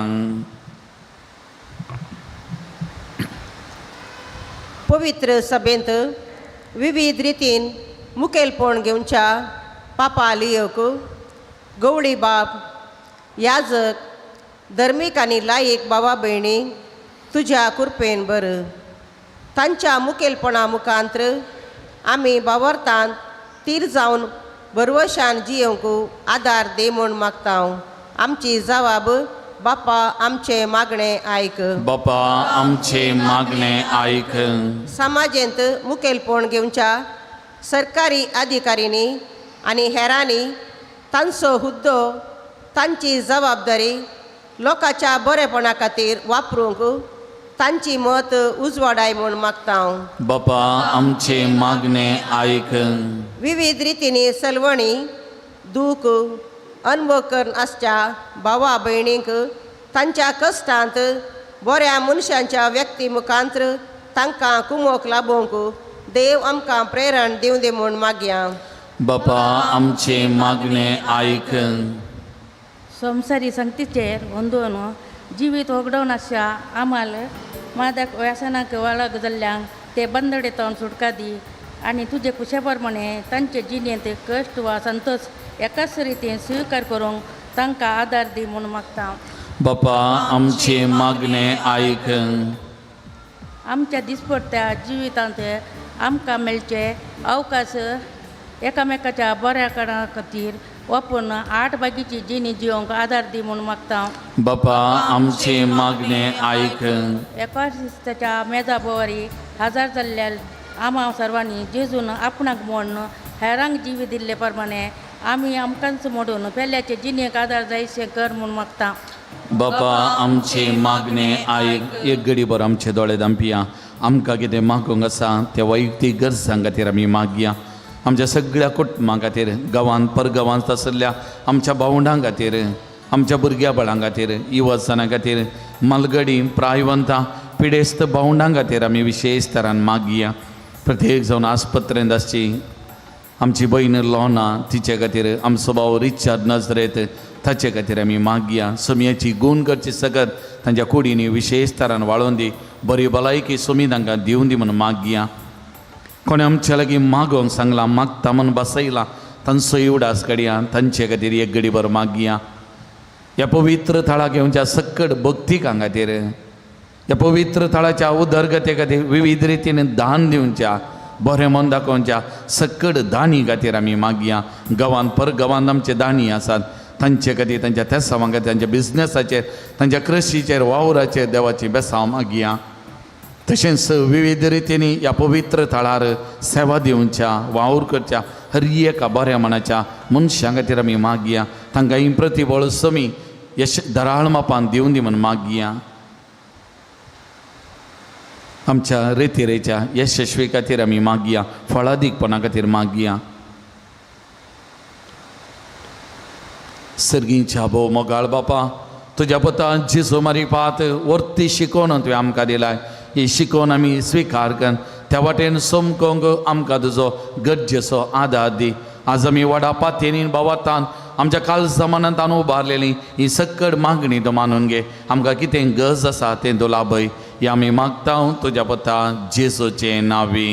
पवित्र सभेंत विविध रितीन मुखेलपण घेवच्या पापा लियोक, गवळी बाप, याजक, धर्मीक आनी लायक बाबा भयणी तुज्या कृपेन बर तांच्या मुखेलपणा मुखांत्र आमी बावरतान तीर जावन बरवशान जियोवंक आदार दी म्हूण मागता. आमची जवाब बापा आमचें मागणें आयक.
बापा आमचे मागणें आयक.
समाजेंत मुखेलपण घेवच्या सरकारी अधिकाऱ्यांनी आनी हेरांनी तांचो हुद्दो तांची जबाबदारी लोकांच्या बरेपणा खातीर वापरूंक तांची मत उजवाडाय म्हूण मागता.
बापा आमचे मागणें आयक.
विविध रितींनी सलवणी दूख अनुभव करून आसच्या भावा भयणींक तांच्या कश्टांत बऱ्या मनशांच्या व्यक्ती मुखांत्र तांकां कुमोक लाबोवंक देव आमकां प्रेरण दिवं दी म्हूण मागया.
बापा आमचे मागणें आयक.
संवसारी संगतीचेर अंदून जिवीत होगडोवन आसच्या आमाल मादक व्यसनाक वळग जाल्ल्यांक ते बंदडेतावन सुटका दी आनी तुजे कुशे प्रमाणे तांचे जिणेंत कश्ट वा संतोश एकाच रितीन स्विकार करूंक तांकां आदार दी म्हूण मागता.
बापा आमचे मागणें आयक.
आमच्या दिसपट्ट्या जिवितांत आमकां मेळचे अवकाश एकामेकाच्या बऱ्या कारणा खातीर वापरून आठ बागीची जिणी जिवंक आदार दी म्हूण मागता.
बापा आमचे मागणें आयक.
एकाशिस्ताच्या मेजा बोवारी हजार जाल्ल्या आमा सर्वांनी जेजून आपणाक म्हूण हेरांक जीव दिल्ले प्रमाणे आमी आमकांच मोडून पेल्याचे जिणेक आदार जायशें कर म्हूण मागता.
बापा आमचे मागणें आयक. एक घडीभर आमचे दोळे धांपया. आमकां कितें मागूंक आसा त्या वैयक्तीक गरजां खातीर आमी मागया. आमच्या सगळ्या कुटुंबां खातीर, गांवांत परगांवांत आशिल्ल्या आमच्या भावंडां खातीर, आमच्या भुरग्या बाळां खातीर, युवजनां खातीर, मालगडी प्रायवंतां पिडेस्त भावंडां खातीर आमी विशेश तरान मागया. प्रत्येक जावन आस्पत्रेंत आसची आमची भयण लोना तिचे खातीर आमचो भाव रिचार्ड नजरेत ताचे खातीर आमी मागया. सोमयाची गूण करची सगत तांच्या कुडींनी विशेश तरान वाळोवन दी, बरी भलायकी सोमी तांकां दिवन दी म्हणून मागया. कोणें आमच्या लागीं मागोवंक सांगलां, मागता म्हूण बसयलां, तांचो उडास काडया, तांचे खातीर एक घडीभर मागया. ह्या पवित्र थळाक येवच्या सक्कड भक्तिकां खातीर, ह्या पवित्र थळाच्या उदरगते खातीर विविध रितीन दान दिवच्या, बरें मन दाखोवच्या सक्कड दानी खातीर आमी मागया. गांवांत पर गांवांत आमचे दानी आसात तांचे खातीर, तांच्या तेसांवां खातीर, तांच्या बिजनसाचेर, तांच्या कृशीचेर, वावराचेर देवाची बेसांव मागया. तशेंच विविध रितींनी ह्या पवित्र थळार सेवा दिवच्या, वावर करच्या हर एका बऱ्या मनाच्या मनशां खातीर आमी मागया. तांकां ही प्रतिबळ समी यश दराळ मापान दिवन दी म्हूण मागया. आमच्या रेतिरेच्या यशस्वी खातीर आमी मागया, फळादीकपणा खातीर मागया. सर्गीच्या भोव मोगाळ बापा, तुज्या पुता जेजू मारी पात वर्ती शिकोवन तुवें आमकां दिलाय, ही शिकोवन आमी स्विकार कर, त्या वाटेन समकोंक आमकां तुजो गरजेचो आदार दी. आज आमी वडा पातयेनी बावातान आमच्या काल जमानांत उबारलेली ही सक्कड मागणी तूं मानून घे. आमकां कितें गरज आसा तें तूं लाभय, हें आमी मागता तुज्या पुता जेजूचें नांवी.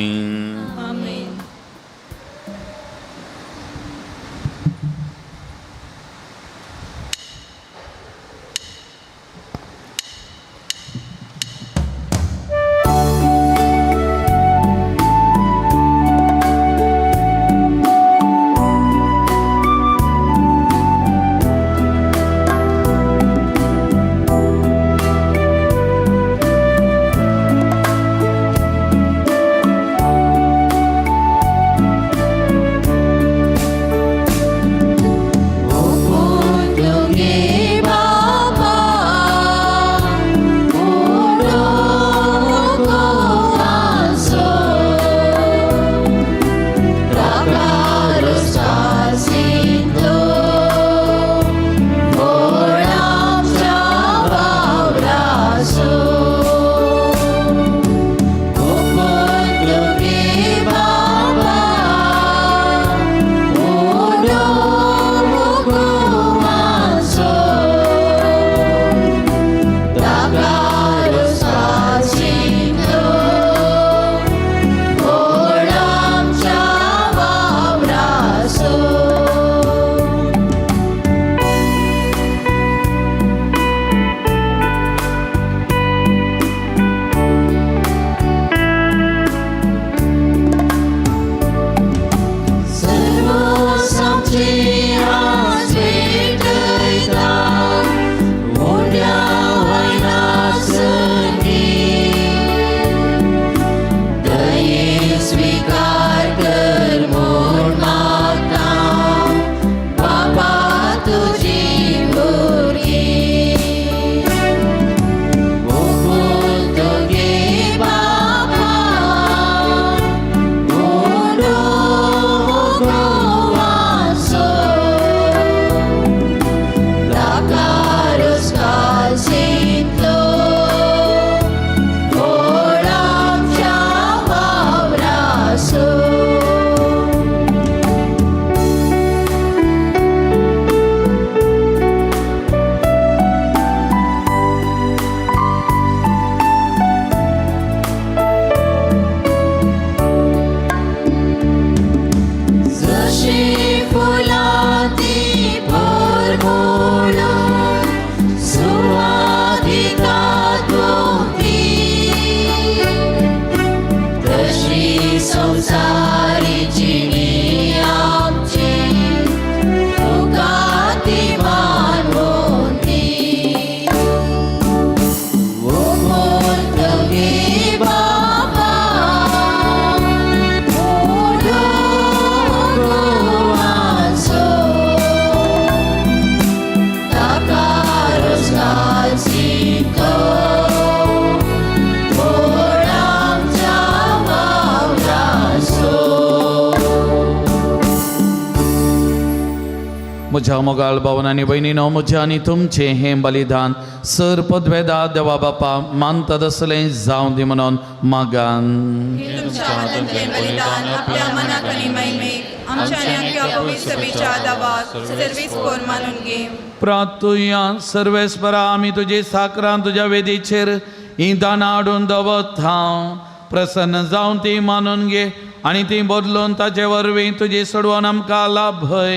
म्हज्या मोगाळ भावन आनी भयणीनो, म्हज्या आनी तुमचें हें बलिदान सर पदवेदा देवा बापा मानतात असलें जावं दी म्हणून मागान.
तुमच्या हातांतलें बलिदान आपल्या मनाक आनी महिमेक, आमच्या आनी आख्या पवित्र सभेच्या आदावात सर्वीस कोर मानून घे.
प्रातुया सर्वेस्परा आमी तुजी साकरां तुज्या वेदीचेर ही दानां हाडून दवरता. प्रसन्न जावन ती मानून घे आनी ती बदलून ताचे वरवीं तुजी सोडवण आमकां लाभय.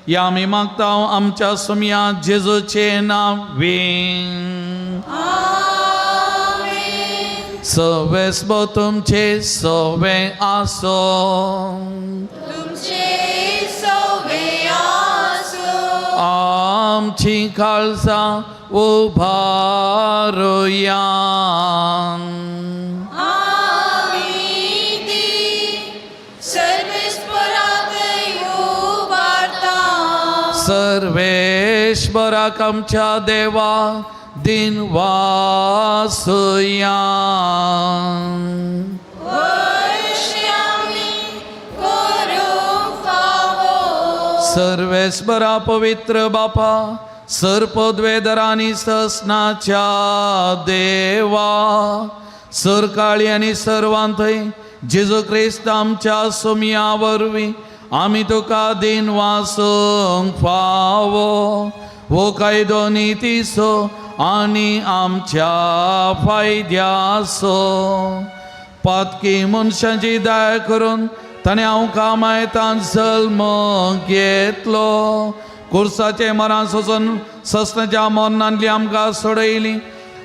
ह्या आमी मागता आमच्या सुमया जेजूचे नांवे. सवेस्प तुमचे सवे आसो.
तुमचे सवे आसूं.
आमची काळजां उभारुया.
आमी ती सर्वेस्पराक उबारता.
सर्वेश्वराक आमच्या देवा दिन वासुया.
वैश्य आमी करूंक फावो.
सर्वेस्परा पवित्र बापा सर्पद्वेदरांनी ससनाच्या देवा सरकाळी आनी सर्वांथंय जेजू क्रिस्त आमच्या सुमया वरवीं आमी तुका दिन वासूंक फावो. हो कायदो नितीचो आनी आमच्या फायद्याचो. पातकी मनशांची दया करून ताणें हांव कामायतान जल्म घेतलो. कुर्साचें मरान सोसून ससनाच्या मरणांतली आमकां सोडयली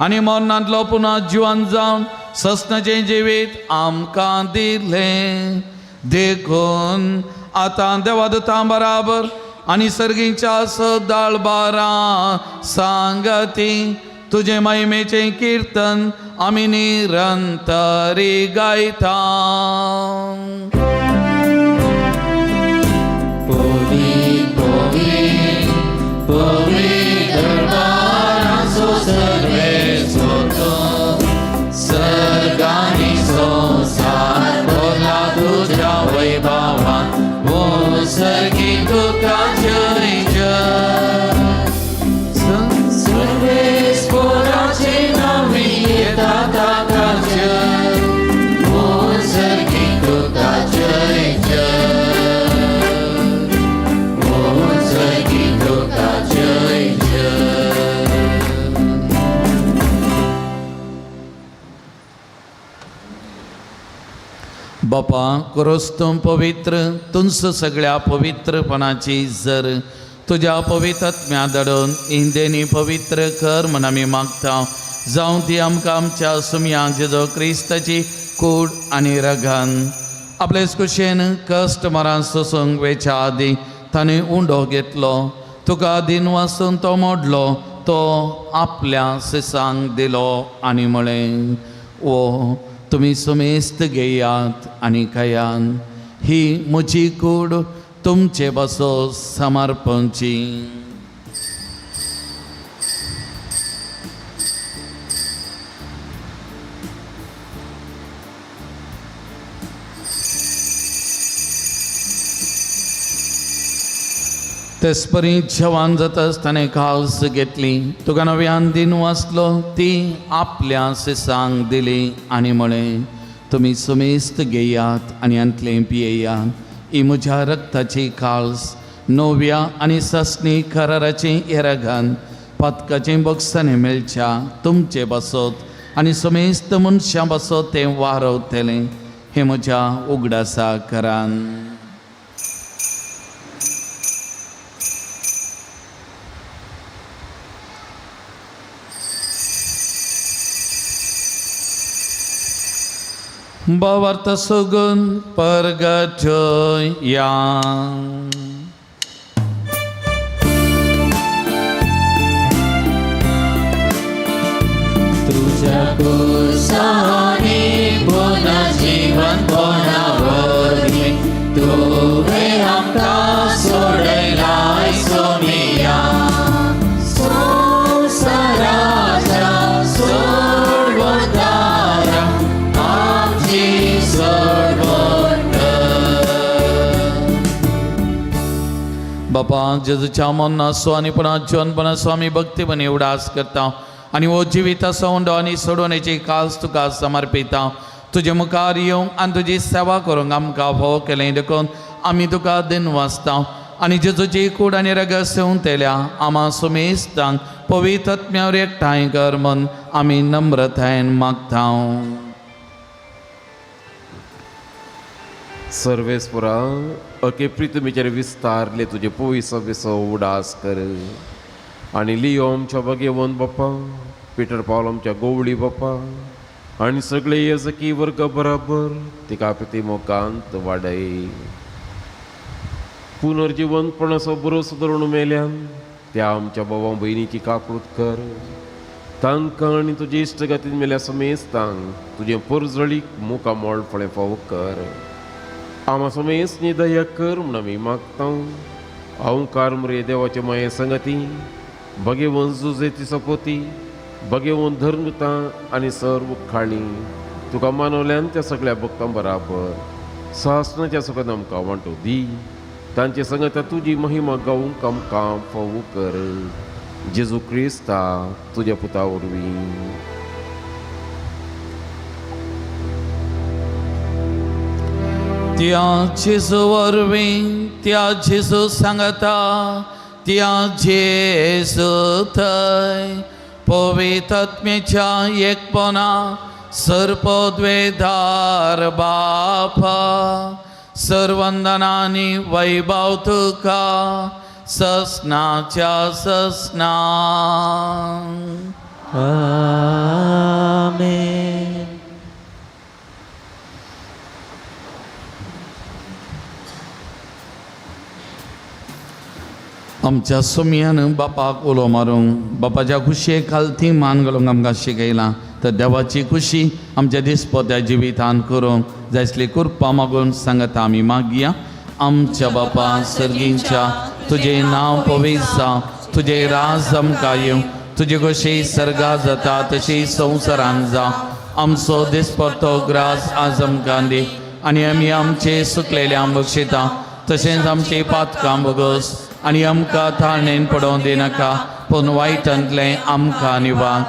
आनी मरणांतलो पुनः जिवन जावन ससनाचें जिवीत आमकां दिलें. देखून आतां देवादूतां बराबर आनी सर्गीच्या सदाळबारां सांगती तुजें महिमेचें किर्तन आमी निरंतरी गायता.
पवित्र सर्वेस्वतो सर्गानी संसार भरला तुज्या वैभवान. ओ सर्गी तुका जय जय. सर्वेस्पराचे नांवी येता ताका जय. ओ सर्गी तुका जय जय. ओ सर्गी तुका जय जय.
बापा क्रोस्तूं पवित्र तुंस सगळ्या पवित्रपणाची जर तुज्या पवित्र धाडून इंदेनी पवित्र कर म्हण आमी मागता. जावं ती आमकां आमच्या सुमया जेजो क्रिस्ताची कूड आनी रगन. आपलेच कुशेन कश्ट मरान सोसूंक वेच्या आदीं ताणें उंडो घेतलो. तुका दिन वासून तो मोडलो. तो आपल्या सिसांक दिलो आनी म्हळें, ओ तुमी सुमेस्त घेयात आनी खायात. ही म्हजी कूड तुमचे बसो समर्पणची. तेसपरी जेवण जाताच ताणें काल्स घेतली. तुका नव्यान दिन वाचलो ती आपल्या सिसांक दिली आनी म्हळें, तुमी सुमेस्त घेयात आनी हांतलें पियेयात. ही म्हज्या रक्ताची काल्स नव्या आनी ससनी कराराची येरागान पातकाचें बक्षांनी मेळच्या तुमचे बसत आनी सुमेस्त मनशां बसत तें वारवतलें. हें म्हज्या उगडासा करान. भावार्थ सगून परगटया.
तुझ्या कुसानी पुन्हा जीवन कोणावरी तुवें आमकां सोडयलाय सोमिया. संवसाराच्या सोडवतारा आमची सोडवण कर.
बापा जेजूच्या मरणाचो आनी पुन्हा जिवनपणाचो आमी भक्तीपणी उडास करता आनी हो जिविताचो उंडो आनी सोडवणेची कास तुका समर्पिता. तुजे मुखार येवंक आनी तुजी सेवा करूंक आमकां फावो केलें देखून आमी तुका दिनवासता आनी जेजूची कूड आनी रगत सेवंतेल्या आमा सुमेस्तांक पवित्र आत्म्यावर एकठांय कर म्हूण आमी नम्रतायेन मागता.
सर्वेस्परा अके प्रितमीचेर विस्तारले तुजे पयसो विसो उडास कर आनी लियो आमच्या बगेवन बाप्पा, पिटर पावल आमच्या गोवळी बाप्पा आनी सगळे येजकी वर्ग बराबर तिका प्रिती मोगांत वाडय. पुनर्जिवनपणाचो बरो धरून मेल्यान त्या आमच्या बाबा भयणीची काकूत कर. तांकां आनी तुजे इश्टगातीन मेल्या समेस्तांक तुजें परजळीक मुखामोळ फळें फावो कर. आमा समेस न्ही दया कर म्हूण आमी मागता. अहंकार मुरे देवाचे माये संगती भगेवन जुजेती सपोती भगेवन धर्मता आनी सर्व खाणी तुका मानवल्यान त्या सगळ्या भक्तां बराबर सहस्राच्या सगळ्यां आमकां वांटो दी. तांचे संगता तुजी महिमा गावूंक आमकां फावो कर. जेजू क्रिस्ता तुज्या पुता वरवीं.
त्या जेजू वरवीं, त्या जेजू सांगता, त्या जेजू थंय पवित्र आत्म्याच्या एकपणा सर्पद्वेधार बापा सर्वंदनानी वैभव तुका ससनाच्या ससना.
आमेन.
आमच्या सोमयान बापाक उलो मारूंक बापाच्या खुशये खालती मान घालूंक आमकां शिकयलां तर देवाची खुशी आमच्या दिसपत्या जिवितान करूंक जाय आसली कृपा मागून सांगता आमी मागया. आमच्या बापा सर्गींच्या तुजें नांव पवित्र जावं, तुजें राज आमकां येवं, तुजी खुशी सर्गा जाता तशी संवसारान जावं. आमचो दिसपट्टो ग्रास आज आमकां दी आनी आमी आमचे सुकलेल्या बक्षिता तशेंच आमची पातकां भोगोस आनी आमकां ताळणेन पडोवंक दिनाका पूण वायटांतलें आमकां निवार.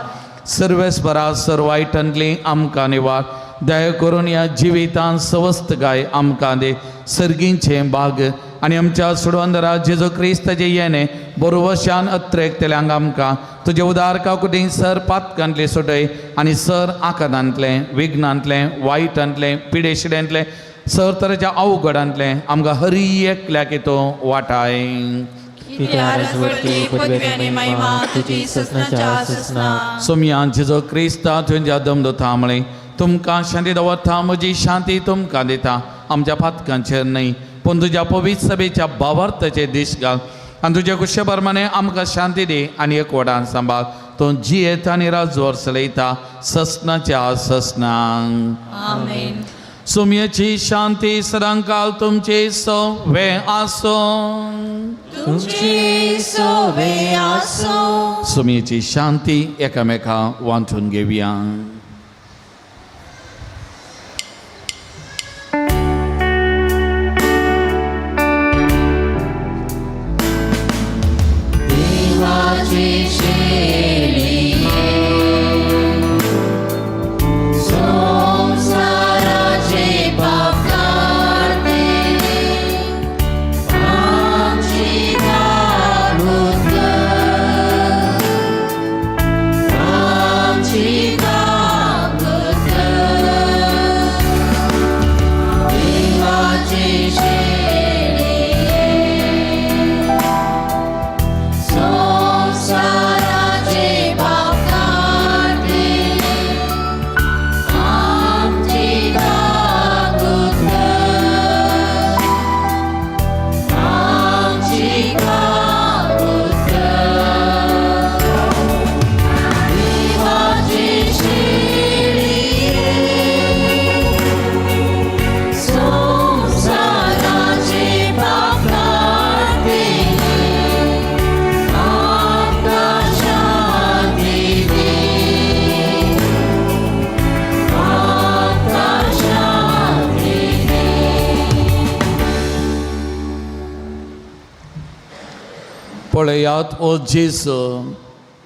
सर्वेस्परा सर वायटांतलें आमकां निवार. दया करून ह्या जिवितांत सवस्तकाय आमकां दी सर्गींचें भाग आनी आमच्या सुडवंदरा जेजू क्रिस्ताचें येणें बरोवशान अत्रेकतल्यांक आमकां तुजे उदार काकुटी सर पातकांतलें सुटय आनी सर आकादांतलें विघ्नांतलें वायटांतलें पिडेशिड्यांतलें सर तरेच्या अवघडांतलें आमकां हरी एकल्याक येतो वाटाय. सोमयान जेजू क्रिस्ता तुंज्या दमदता म्हळें तुमकां शांती दवरता म्हजी शांती तुमकां दिता आमच्या पातकांचेर न्हय पूण तुज्या पवित्र सभेच्या भावार्थाचे दीस घाल आनी तुज्या कुशे प्रमाणे आमकां शांती दी आनी एकवटान सांबाळ. तूं जियेता आनी राजवर चलयता ससनाच्या ससनांक.
आमेन.
सुमयेची शांती सदांकाल तुमचे सवे आसूं.
तुमचे सवे आसूं.
सुमयेची शांती एकामेका वांटून घेवया.
देवाची शेळये संसाराचे पाप काडते आमची काकूत कर, आमची काकूत कर. देवाची शेळये संसाराचे पाप काडते आमची काकूत कर, आमची काकूत कर. देवाची शेळये संसाराचे पाप काडते आमकां शांती दी, आमकां शांती दी.
पळयात ओ जेजू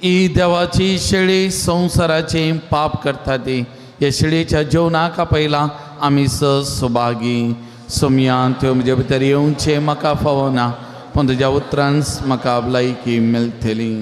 ही देवाची शेळी संवसाराचे पाप करता ती ह्या शेळयेच्या जेवणाक आपयला आमी स सुभागी. सोमया त्यो म्हजे भितर येवचें म्हाका फावना पूण तुज्या उतरांच म्हाका भलायकी मेळटली.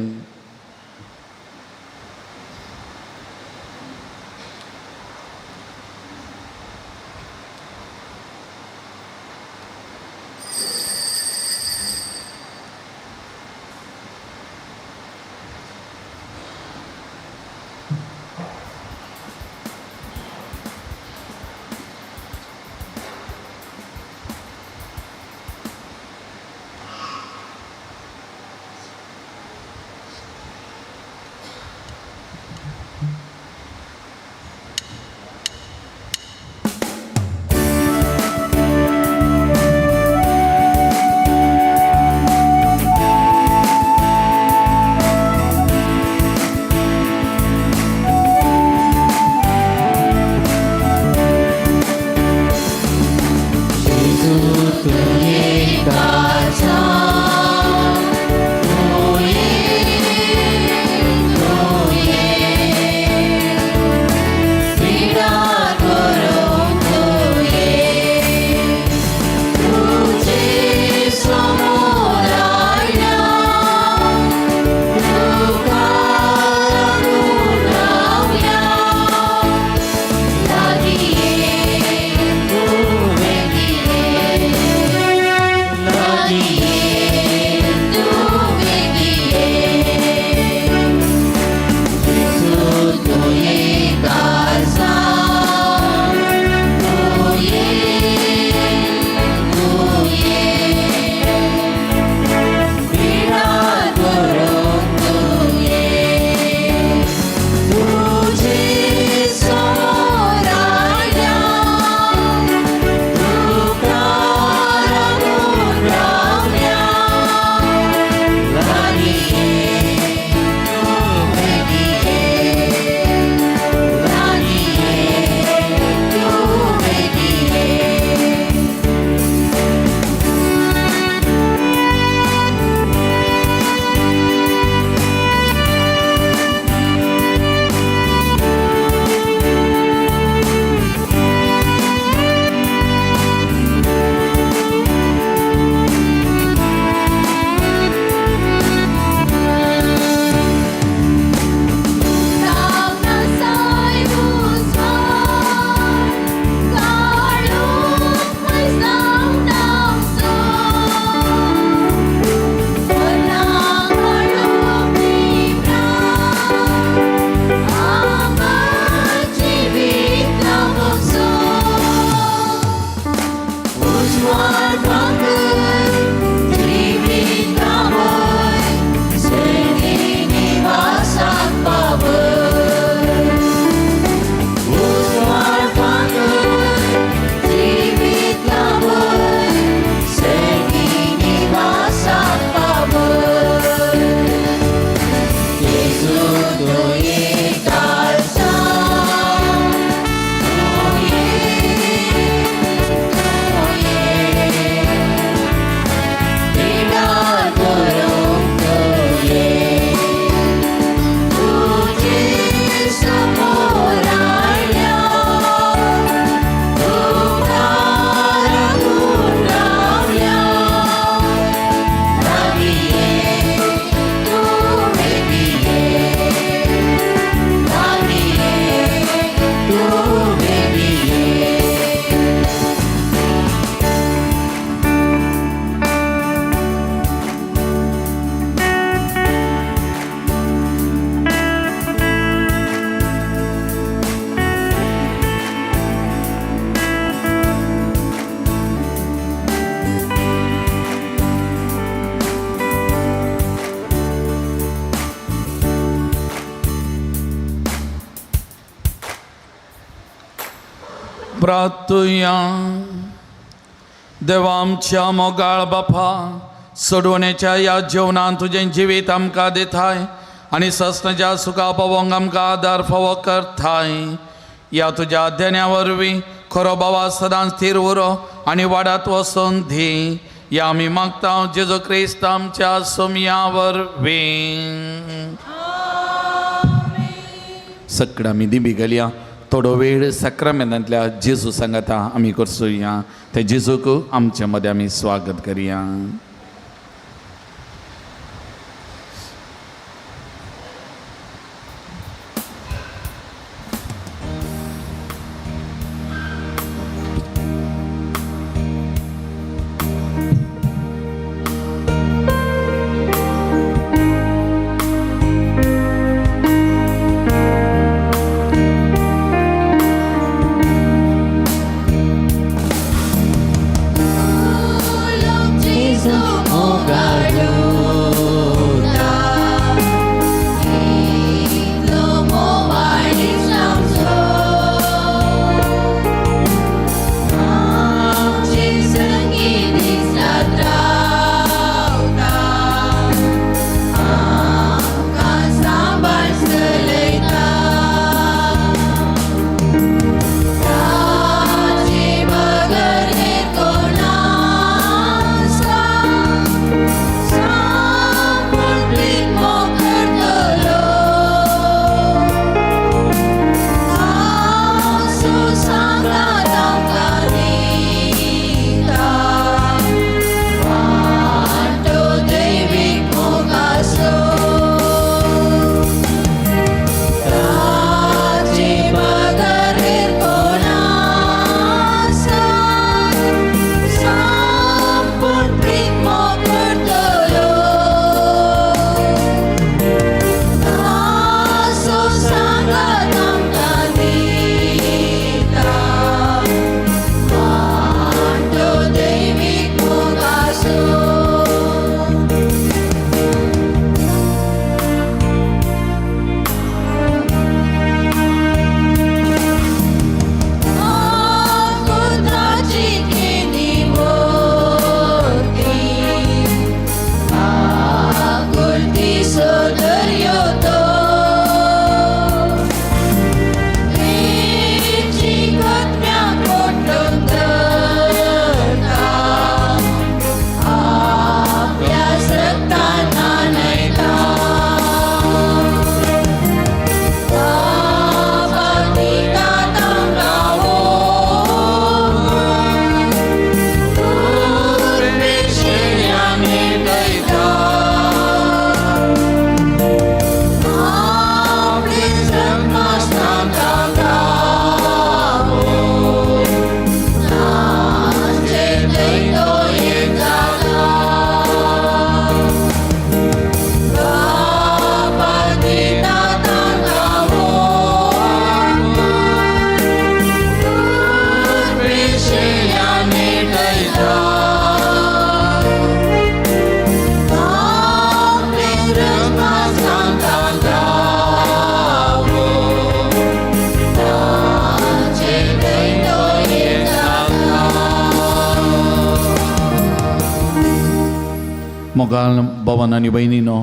प्रार्थुया. देवा आमच्या मोगाळ बापा, सोडवण्याच्या ह्या जेवणान तुजें जिवीत आमकां दिताय आनी सस्नाच्या सुखा पावोंक आमकां आदार फावो करताय. ह्या तुज्या देण्या वरवीं खरो बाबा सदांच थीर उरो आनी वाडात वचोन दी. ह्या आमी मागता जेजू क्रिस्त आमच्या सोमया वरवीं. सगळ्या आमी दिबी घालया. थोडो वेळ साक्रामेंतांतल्या जेजू सांगाता आमी करसुया. ते जेजूक आमचे मदें आमी स्वागत करया. मोगाल भवन आनी भयणीनो,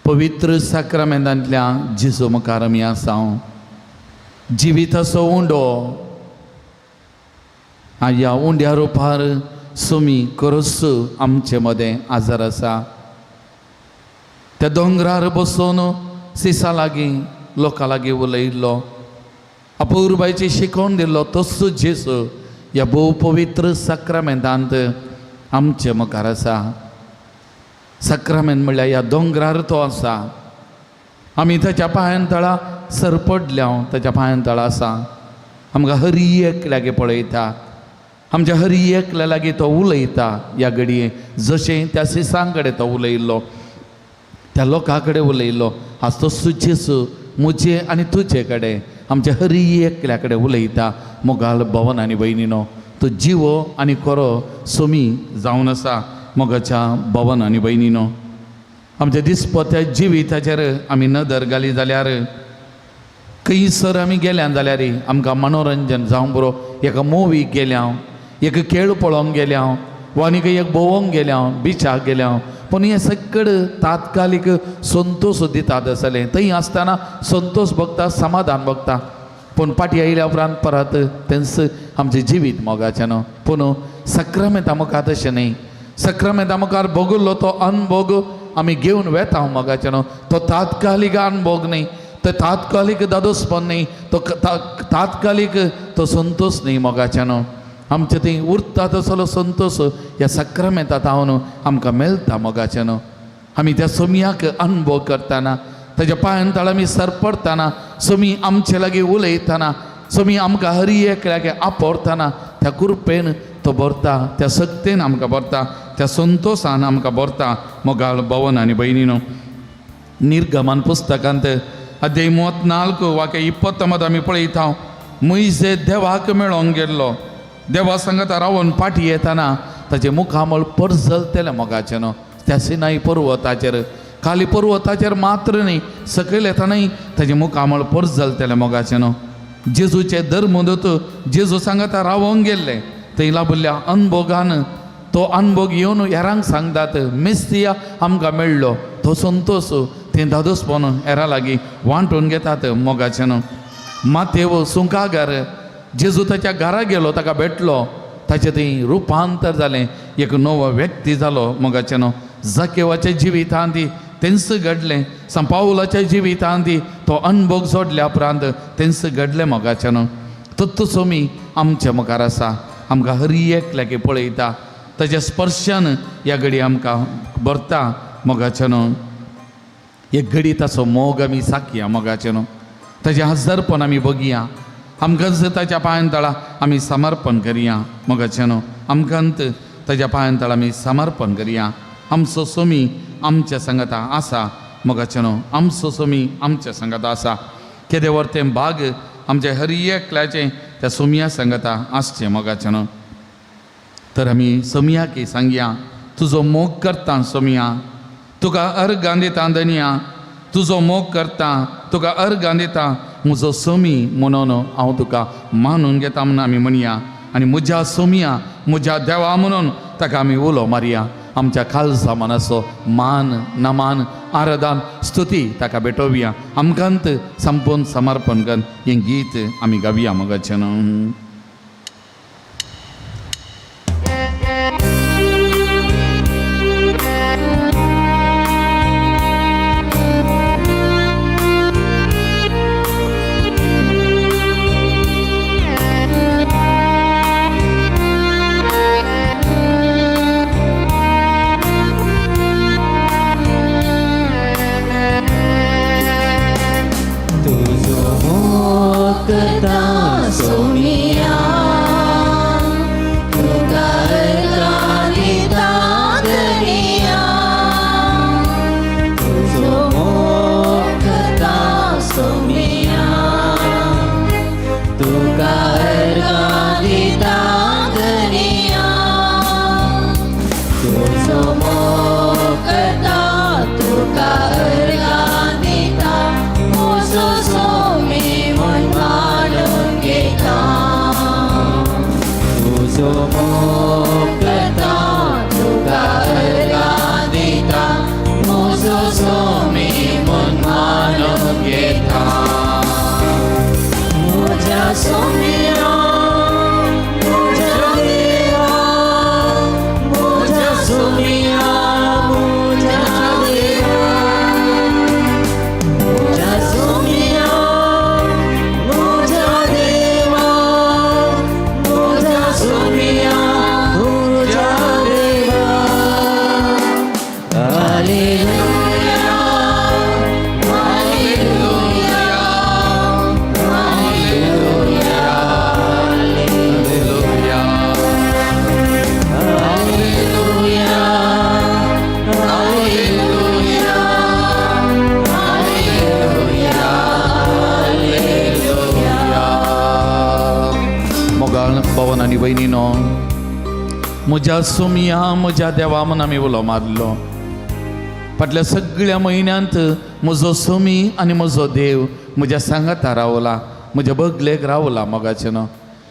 पवित्र साक्रामेंतांतल्या जेजू मुखार आमी आसा. जिविताचो उंडो ह्या उंड्या रुपार सुमी खरोच आमचे मदें आजार आसा. त्या दोंगरार बसून सिसा लागीं लोकां लागीं उलयल्लो, अपुरबायची शिकोवन दिल्लो तसो जेजू ह्या भोव पवित्र साक्रामेंतांत आमचे मुखार आसा. साक्रामेंत म्हणल्यार ह्या दोंगरार तो आसा. आमी ताच्या पांयान तळा सरपडल्या, ताच्या पांयान तळा आसा. आमकां हरी एकल्यागे पळयता, आमच्या हरी एकल्या लागीं तो उलयता. ह्या घडये जशें त्या सिसां कडेन तो उलयल्लो, त्या लोकां कडेन उलयल्लो, आज तो जेजू म्हजे आनी तुजे कडेन, आमच्या हरी एकल्या कडेन उलयता. मोगाल भवन आनी भयणीनो, तो जिवो आनी खरो सोमी जावन आसा. मोगाच्या भवन आनी भयणीनो, आमच्या दिसपत्या जिविताचेर आमी नदर घाली जाल्यार, खंयसर आमी गेल्या जाल्यार आमकां मनोरंजन जावंक बरो. एका मुवीक गेल्या, एक खेळ पळोवंक गेल्या, वा आनी एक भोंवंक गेल्या, बिचाक गेल्या, पूण हें सगळें तात्कालीक संतोश दितात आसलें. थंय आसतना संतोश भोगता, समाधान भोगता, पूण फाटीं आयल्या उपरांत परत तेंच आमचें जिवीत मोगाचें न्हू. पूण साक्रामेंता मुखार तशें न्हय. साक्रामेंता मुखार भोगल्लो तो अनभोग आमी घेवन वेता मोगाचें न्हू. तो तात्कालीक अनभोग न्हय, तो तात्कालीक दादोसपण न्ही, तो तात्कालीक तो संतोश न्ही मोगाच्यानो. आमचे थंय उरता तसलो संतोश ह्या सक्रामेंतात हांव आमकां मेळटा मोगाच्यानो. आमी त्या सोमयाक अनुभव करतना, ताच्या पांयान तळ आमी सरपडटना, सोमी आमचे लागीं उलयतना, सोमी आमकां हरी एकल्याक आपोरतना त्या कृपेन तो भरता, त्या शक्तेन आमकां भरता, त्या संतोशान आमकां भरता मोगाळ भवन आनी भयणीनो. निर्गमन पुस्तकांत अध्याय 34 वाक्य 29 आमी पळयता, मुयजे देवाक मेळोंक गेल्लो, देवा सांगता रावन फाटी येतना ताचें मुखामळ परजलतेलें मोगाचें न्हू. त्या सिनाई पर्वताचेर, खाली पर्वताचेर मात्र न्ही, सकयल येतनाय ताचें मुखामळ परजलतेलें मोगाचें न्हू. जेजूचे धर्मदूत जेजू सांगता रावोंक गेल्ले, थंय लाभिल्ल्या अनभोगान तो अनभोग येवन हेरांक सांगतात, मेस्तिया आमकां मेळ्ळो, तो संतोश थंय धादोसपण हेरां लागीं वांटून घेतात मोगाचें न्हू. मातेव सुंकागार जेजू ताच्या घरा गेलो, ताका भेटलो, ताचें थंय रुपांतर जालें, एक नवो व्यक्ती जालो मोगाचें न्हू. जाकेवाच्या जिवितांत तेंच घडलें, संपावलाच्या जिवितांत तो अनभोग सोडल्या उपरांत तेंच घडलें मोगाचें न्हू. तत्व सोमी आमच्या मुखार आसा, आमकां हरी एकल्याक पळयता, ताच्या स्पर्शान ह्या घडी आमकां भरता मोगाचें न्हू. एक घडी ताचो मोग आमी साकया मोगाचें न्हू, ताचें हजरपण आमी बगया, आमकांच ताच्या पांयान तळा आमी समर्पण करया मोगाचें न्हू. आमकांत ताच्या पांयान तळा आमी समर्पण करया. आमचो सोमी आमच्या सांगाता आसा मोगाचें न्हू, आमचो सोमी आमच्या सांगाता आसा. केदें व्हर तें भाग आमच्या हर एकल्याचें त्या सोमया सांगाता आसचें मोगाचें न्हू. तर आमी सोमयाक सांगया, तुजो मोग करता सोमया, तुका अर्गां दिता धनया, तुजो मोग करता, तुका अर्गां दिता, म्हजो सोमी म्हणून हांव तुका मानून घेता म्हणून आमी म्हणया. आनी म्हज्या सोमया, म्हज्या देवा म्हणून ताका आमी उलो मारया. आमच्या खालसा मनाचो मान नमान आराधन स्तुती ताका भेटोवया. आमकांत संपूर्ण समर्पण कर हें गीत आमी गावया मोगाचें न्हू. म्हज्या सोमया म्हज्या देवा म्हूण आमी उलो मारलो. फाटल्या सगळ्या म्हयन्यांत म्हजो सोमी आनी म्हजो देव म्हज्या सांगाता रावला, म्हज्या बगलेक रावला मोगाचें न्हू.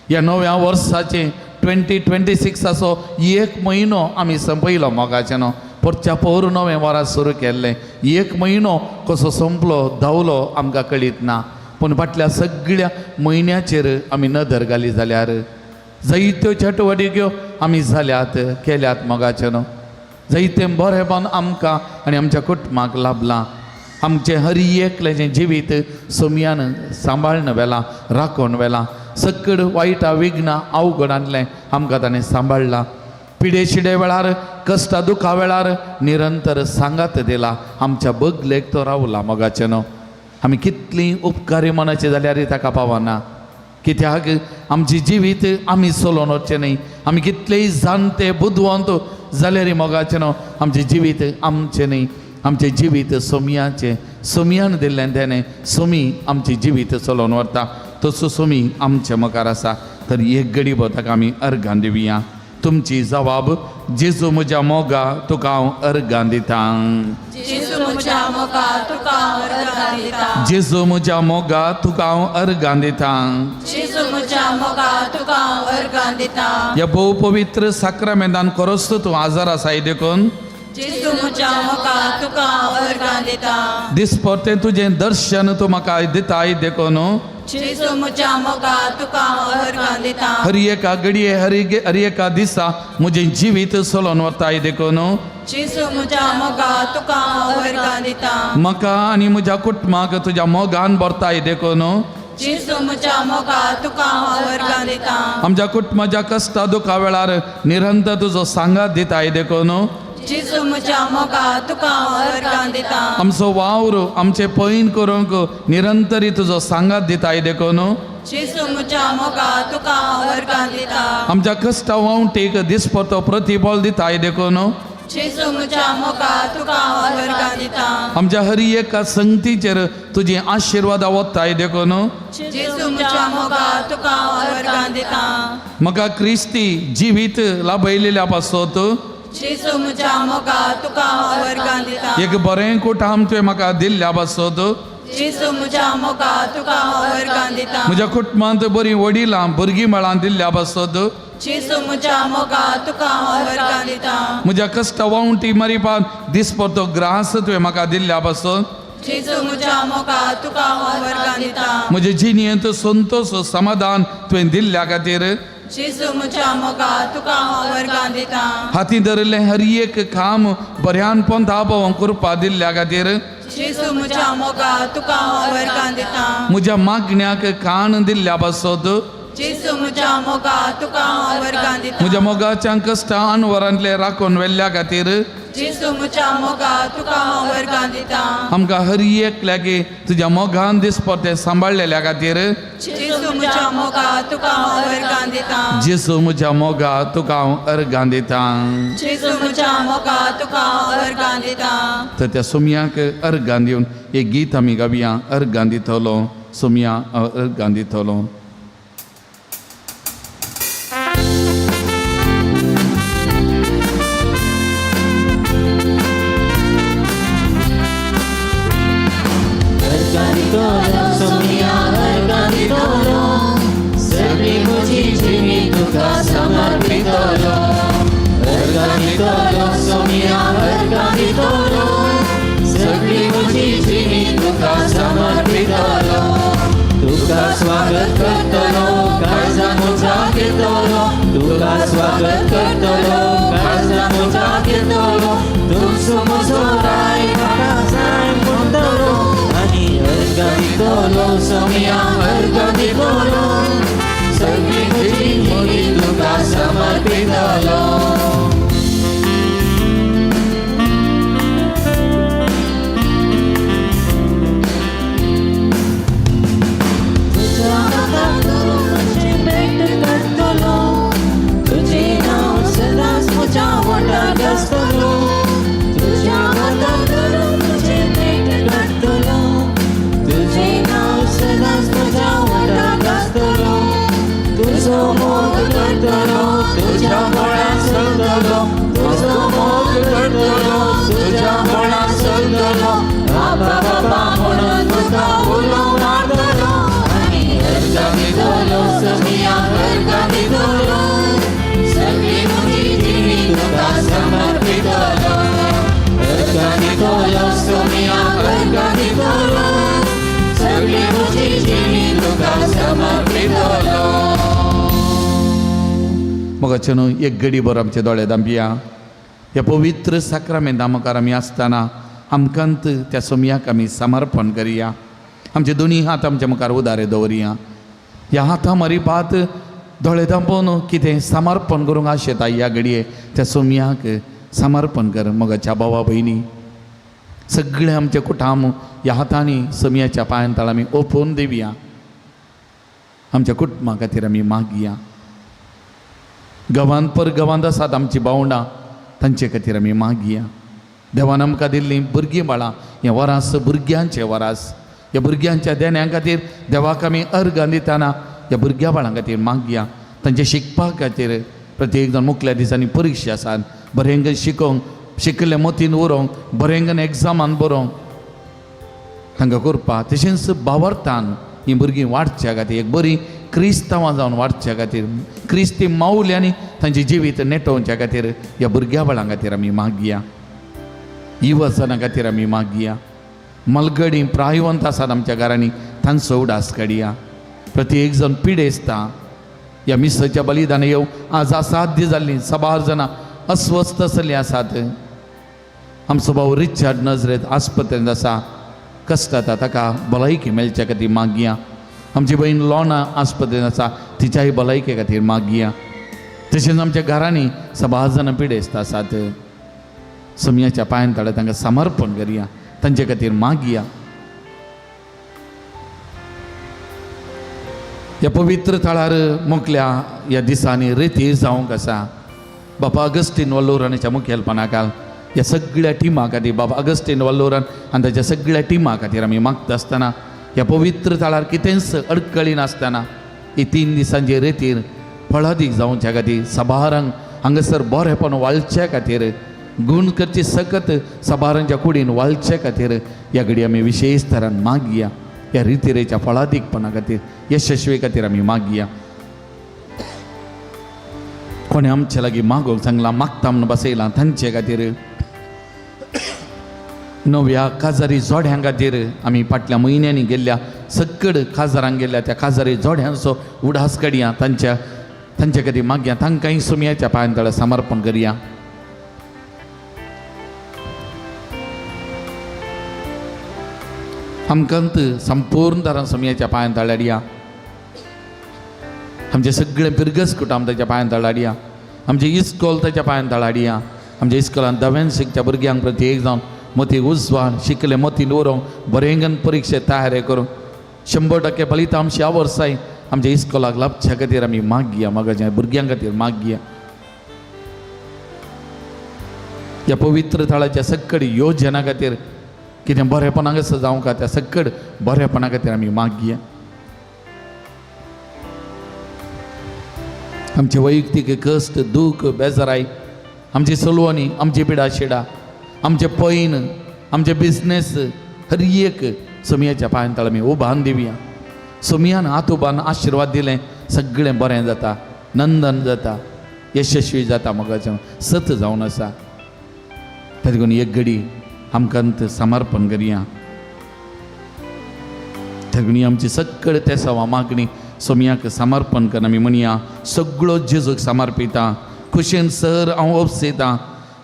ह्या नव्या वर्साचें 2026 एक म्हयनो आमी संपयलो मोगाचें न्हू. परच्या पोर नवें वरां सुरू केल्लें, एक म्हयनो कसो संपलो धांवलो आमकां कळीत ना. पूण फाटल्या सगळ्या म्हयन्याचेर आमी नदर घाली जाल्यार जायत्यो चटवटिक्यो आमी जाल्यात केल्यात मोगाचें न्हू. जायतें बरेंपण आमकां आनी आमच्या कुटुंबाक लाभलां. आमचें हर एकल्याचें जिवीत सोमयान सांबाळन व्हेलां, राखून व्हेलां. सकड वायटा विघ्नां अवघडांतलें आमकां ताणें सांबाळ्ळां. पिडे शिडे वेळार, कश्टा दुखा वेळार निरंतर सांगात दिला. आमच्या बगलेक तो रावला. मोगाचें न्हू, आमी कितलीं उपकारी मनाची जाल्यार ताका पावना. कित्याक आमची जिवीत आमी चलोवन वचचें न्हय. आमी कितलेय जाणटे बुदवंत जाल्यार मोगाचें न्हू, आमचें जिवीत आमचें न्हय. आमचें जिवीत सोमयाचें, सोमयान दिल्लें तेणें. सोमी आमचें जिवीत चलोवन व्हरता, तसो सोमी आमचे मुखार आसा. तर एक गडी ताका आमी अर्गां दिवया. तुमची जवाब, जेजू म्हज्या मोगा तुका हांव अर्गां दितां.
जेजू म्हज्या मोगा तुका हांव अर्गां दितां.
जेजू म्हज्या मोगा तुका हांव अर्गां दितां.
जेजू म्हज्या मोगा तुका हांव अर्गां दितां.
ह्या भोव पवित्र साक्रामेंतान खरोच तूं आजार आसाय देखून
जेजू म्हज्या मोगा तुका हांव अर्गां दितां.
दिसपरतें तुजें दर्शन तूं म्हाका दिताय देखून
जेजू म्हज्या मोगा तुका हांव अर्गां दितां.
हर एका घडये, हर एका दिसा म्हजें जिवीत चलोवन व्हरताय देखून
जेजू म्हज्या मोगा तुका हांव अर्गां दितां.
म्हाका आनी म्हज्या कुटुंबाक तुज्या मोगान भरताय देखून
जेजू म्हज्या मोगा तुका हांव अर्गां दितां.
आमच्या कुटुंबाच्या कश्टा दुखा वेळार निरंतर तुजो सांगात दिताय देखून
जेजू म्हज्या मोगा तुका हांव अर्गां दितां.
आमचो वावर, आमचें पैन करूंक निरंतरी तुजो सांगात दिताय देखून
जेजू म्हज्या मोगा तुका हांव अर्गां दितां.
आमच्या कश्टा वावटीक दिसपतो प्रतिबळ दिताय देखून
जेजू म्हज्या मोगा तुका हांव अर्गां दितां.
आमच्या हर एका संगतीचेर तुजी आशिर्वादां वताय देखून
जेजू म्हज्या मोगा तुका हांव अर्गां दितां.
म्हाका क्रिस्ती जिवीत लाभयलेल्या पासत
जेजू म्हज्या मोगा तुका हांव अर्गां दितां.
एक बरें कुटाम तुवें म्हाका दिल्ल्या पासत
जेजू म्हज्या मोगा तुका हांव अर्गां दितां.
म्हज्या कुटुंबांत बरीं वडिलां भुरगीं मेळां दिल्ल्या पासत
जेजू म्हज्या मोगा तुका हांव अर्गां दितां.
म्हज्या कश्टा वावटी मरिपाक दिसपरतो ग्रास तुवें म्हाका दिल्ल्या पासत
जेजू म्हज्या मोगा तुका हांव अर्गां दितां.
म्हजे जिणेंत संतोश समाधान तुवें दिल्ल्या खातीर
जेजू म्हज्या मोगा तुका हांव अर्गां दितां.
हाती धरिल्लें हर एक काम बऱ्यान पोंता पावोवंक कृपा दिल्ल्या खातीर
जेजू म्हज्या मोगा तुका हांव अर्गां दितां.
म्हज्या मागण्याक कान दिल्ल्या पासत
जेजू म्हज्या मोगा तुका हांव अर्गां दितां.
म्हज्या मोगाच्या कश्टा अनवरांतले राखून व्हेल्ल्या खातीर
जेजू म्हज्या मोगा तुका हांव अर्गां दितां.
आमकां हर एकल्याक तुज्या मोगान दिसपरतें सांबाळलेल्या खातीर
जेजू म्हज्या मोगा तुका हांव अर्गां दितां.
जेजू म्हज्या मोगा तुका हांव अर्गां दितां.
जेजू म्हज्या मोगा तुका हांव अर्गां दितां.
तर त्या सोमयाक अर्गां दिवन एक गीत आमी गावया. अर्गां दितलो सोमया, अर्गां दितलो.
सगळी म्हजी जिणी तुका समर्पितलो. अर्गां दितलो सोमया, अर्गां दितलो. सगळी म्हजी जिणी तुका समर्पितलो. तुका स्वागत करतलो, काळजा म्हज्या घेतलो. तुका स्वागत करतलो, काळजा म्हज्या घेतलो. तुजो म्हजो राय म्हाका जाय म्हणटलो. आनी अर्गां दितलो सोमया, अर्गां दितलो. सगळी म्हजी जिणी तुका समर्पितलो. तुज्या हाताक धरून म्हजें भेट काडटलो. तुजें नांव सदांच म्हज्या वोंठार आसतलो. तुज्या हाताक धरून म्हजें भेट काडटलो. तुजें नांव सदांच म्हज्या वोंठार आसतलो. तुजो मोग करतलो, तुज्या मुळां चलतलो. तुजो मोग करतलो, तुज्या मुळां चलतलो. बाबा बाबा म्हणून तुका उलो मारतलो. आनी अर्गां दितलो सोमया, अर्गां दितलो. सगळी म्हजी जिणी तुका समर्पितलो. अर्गां दितलो सोमया, अर्गां दितलो. सगळी म्हजी जिणी तुका समर्पितलो.
मोगाचें न्हू, एक घडी भर आमचे दोळे धांपया. ह्या पवित्र साक्रामेंता मुखार आमी आसतना आमकांत त्या सोमयाक आमी समर्पण करया. आमचे दोनी हात आमच्या मुखार उदारे दवरया. ह्या हाता मरिपात दोळे धांपोवन कितें समर्पण करूंक आशेता ह्या घडये त्या सोमयाक समर्पण कर. मोगाच्या भावा भयणी, सगळे आमचे कुटाम ह्या हातांनी सोमयाच्या पांयान तळ आमी ओपोवन दिवया. आमच्या कुटुंबा खातीर आमी मागया. गांवांत पर गांवांत आसात आमची भावंडां, तांचे खातीर आमी मागया. देवान आमकां दिल्लीं भुरगीं बाळां, हें वरास भुरग्यांचें वरास. ह्या भुरग्यांच्या देण्या खातीर देवाक आमी अर्गां दितना ह्या भुरग्या बाळां खातीर मागया. तांचे शिकपा खातीर प्रत्येक जाण मुखल्या दिसांनी परिक्षा आसात, बरें शिकोवंक, शिकिल्लें मतीन उरोवंक, बरें एग्जामान बरोवंक तांकां करपाक, तशेंच बावरतान हीं भुरगीं वाडच्या खातीर, एक बरी क्रिस्तांवां जावन वाडच्या खातीर, क्रिस्ती मावल्यांनी तांचें जिवीत नेटोवच्या खातीर ह्या भुरग्या बाळां खातीर आमी मागया. युवजनां खातीर आमी मागया. मलगडी प्रायवंत आसात आमच्या घरांनी, तांचो उडास काडया. प्रत्येक जाण पिडेस्ता ह्या मिसाच्या बलिदान येवन आज असाध्य जाल्लीं साबार जाणां अस्वस्थ आसलीं आसात. आमचो भाव रिचार्ड नजरेत आस्पत्रेंत आसा, कश्ट जाता, ताका भलायकी मेळच्या खातीर मागया. आमची भयण लोणा आस्पत्रेंत आसा, तिच्याय भलायके खातीर मागया. तशेंच आमच्या घरांनी साबार जाणां पिडेस्त आसात, समयाच्या पांयान तळ्या तांकां समर्पण करया, तांचे खातीर मागया. ह्या पवित्र थळार मोकल्या ह्या दिसांनी रेती जावंक आसा. बाबा अगस्टीन वल्लोराच्या मुखेलपणा खाल ह्या सगळ्या टिमा खातीर, बाबा अगस्टीन वल्लोरान आनी ताच्या सगळ्या टिमा खातीर आमी मागता आसतना, ह्या पवित्र थळार कितेंच अडकळी नासतना ही 3 दिसांचे रेतीर फळादीक जावच्या खातीर, साबारांक हांगासर बरेपण वाळच्या खातीर, गुण करची सकत साबारांच्या कुडीन वाळच्या खातीर ह्या घडी आमी विशेश तरान मागया. ह्या रितिरेच्या फळादीकपणा खातीर, यशस्वी खातीर आमी मागया. कोणें आमचे लागीं मागोवंक सांगलां, मागता म्हणून बसयलां, तांचे खातीर, नव्या काजारी जोड्यां खातीर आमी फाटल्या म्हयन्यांनी गेल्ल्या सक्कड काजारांक गेल्ल्या त्या काजारी जोड्यांचो उडास काडया. तांच्या तांचे खातीर मागया. तांकांय सुमयाच्या पांयां तळ्या समर्पण करया. आमकां संपूर्ण तरान समयाच्या पांयां तळ्याडया. आमचे सगळे पिरगस कुटुंब ताच्या पांयां तळाडया. आमचे इस्कोल ताच्या पांयां तळाडया. आमच्या इस्कोलान दव्यान शिकच्या भुरग्यांक प्रत्येक जावन मती उजवाड, शिकले मतीन उरोवंक, बरेंगन परिक्षे तयारी करूंक 100% फलितांश ह्या वर्साय आमच्या इस्कोलाक लाभच्या खातीर आमी मागया. मागाच्या भुरग्यां खातीर मागया. ह्या पवित्र थळाच्या सक्कड योजना खातीर कितें बरेपणाक आसा जावंक त्या सक्कड बरेपणा खातीर आमी मागया. आमचे वैयक्तीक कश्ट, दूख, बेजाराय, आमची सलवणी, आमची पिडाशिडा, आमचे पैन, आमचे बिजनेस, हर एक सोमयाच्या पांयां तळ आमी उबान दिवया. सोमयान हात उबान आशिर्वाद दिलें, सगळें बरें जाता, नंदन जाता, यशस्वी जाता. मोगाचें सत जावन आसा. ताका लागून एक घडी आमकां समर्पण करया. ताका आमची सगळे ते सवा मागणी सोमयाक समर्पण कर. आमी म्हणया, सगळो जेजूक समर्पिता, खुशेन सर हांव उपसेता,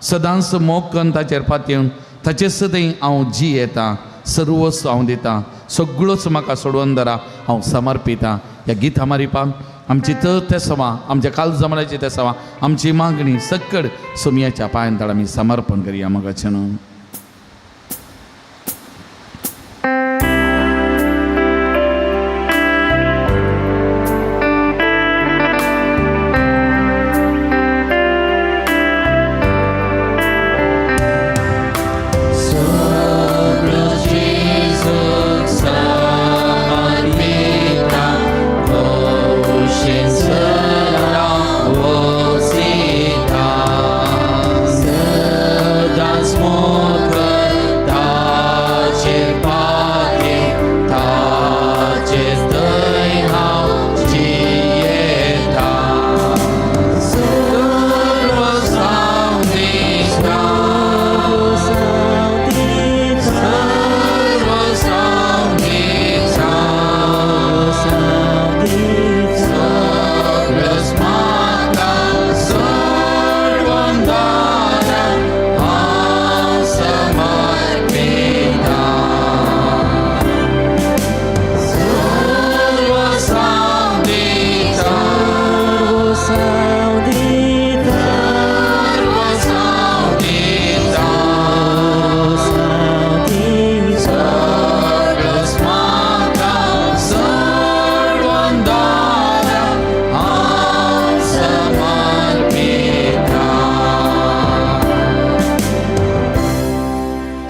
सदांच मोग कन्न ताचेर पातयेवन ताचे सदां हांव जी येता, सर्वस्व हांव दिता, सगळोच म्हाका सोडोवन धरा, हांव समर्पिता. ह्या गितां मारिपाक आमची तर ते सवा, आमच्या काल जमान्याची ते सवा, आमची मागणी सक्कड सोमयाच्या पांयां तळ आमी समर्पण करया. मोगाचें न्हू.
Small.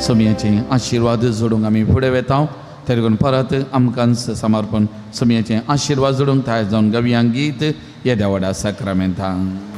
सोमयाचे आशिर्वाद जोडूंक आमी फुडें वेता. तरी परत आमकां समर्पण सोमयाचे आशिर्वाद जोडूंक तयार जावन गवया गीत येद्या व्हडा साक्रामेंतांक.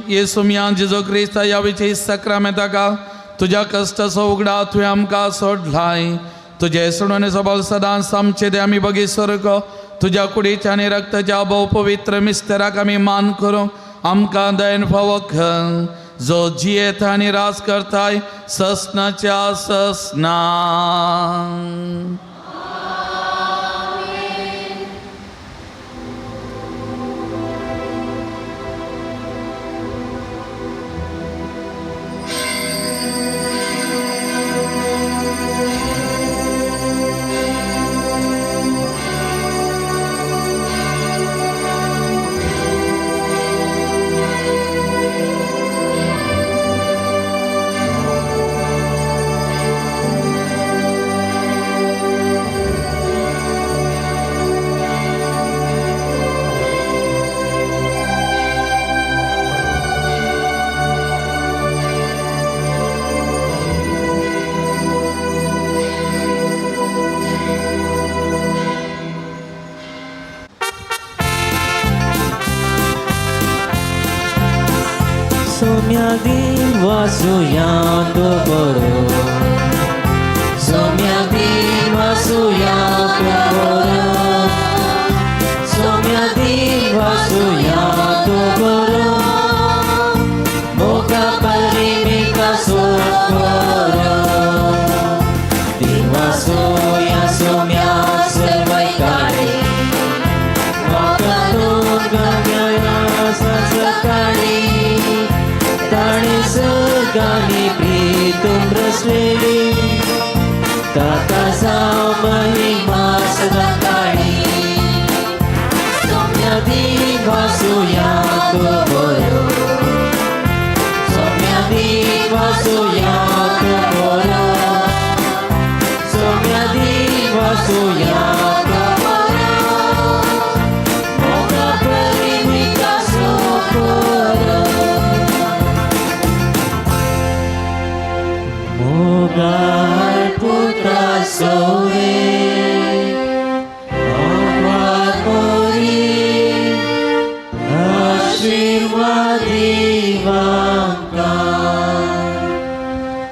येसुम्या जेजू क्रिस्ता ह्या विशेश साक्रामेंताका तुज्या कश्टाचो उगडा तुवें आमकां सोडलाय. तुजे सोडून सबल सदांच आमचे ते आमी बगी सारको तुज्या कुडीच्या आनी रक्ताच्या भोव पवित्र मिस्तराक आमी मान करूंक आमकां दयन फावो कर, जो जियेता आनी राज करताय ससनाच्या ससना.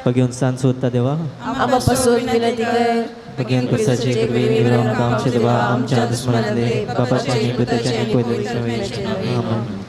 Pagyon सोदता देवा
आमा पासून विनंती कर.
भगवान क्रिस्ताचे कृपेन आमकां आमचे देवा आमच्या दुस्मनांतले बापाच्या आनी पुताच्या आनी पवित्र आत्म्याच्या. आमेन.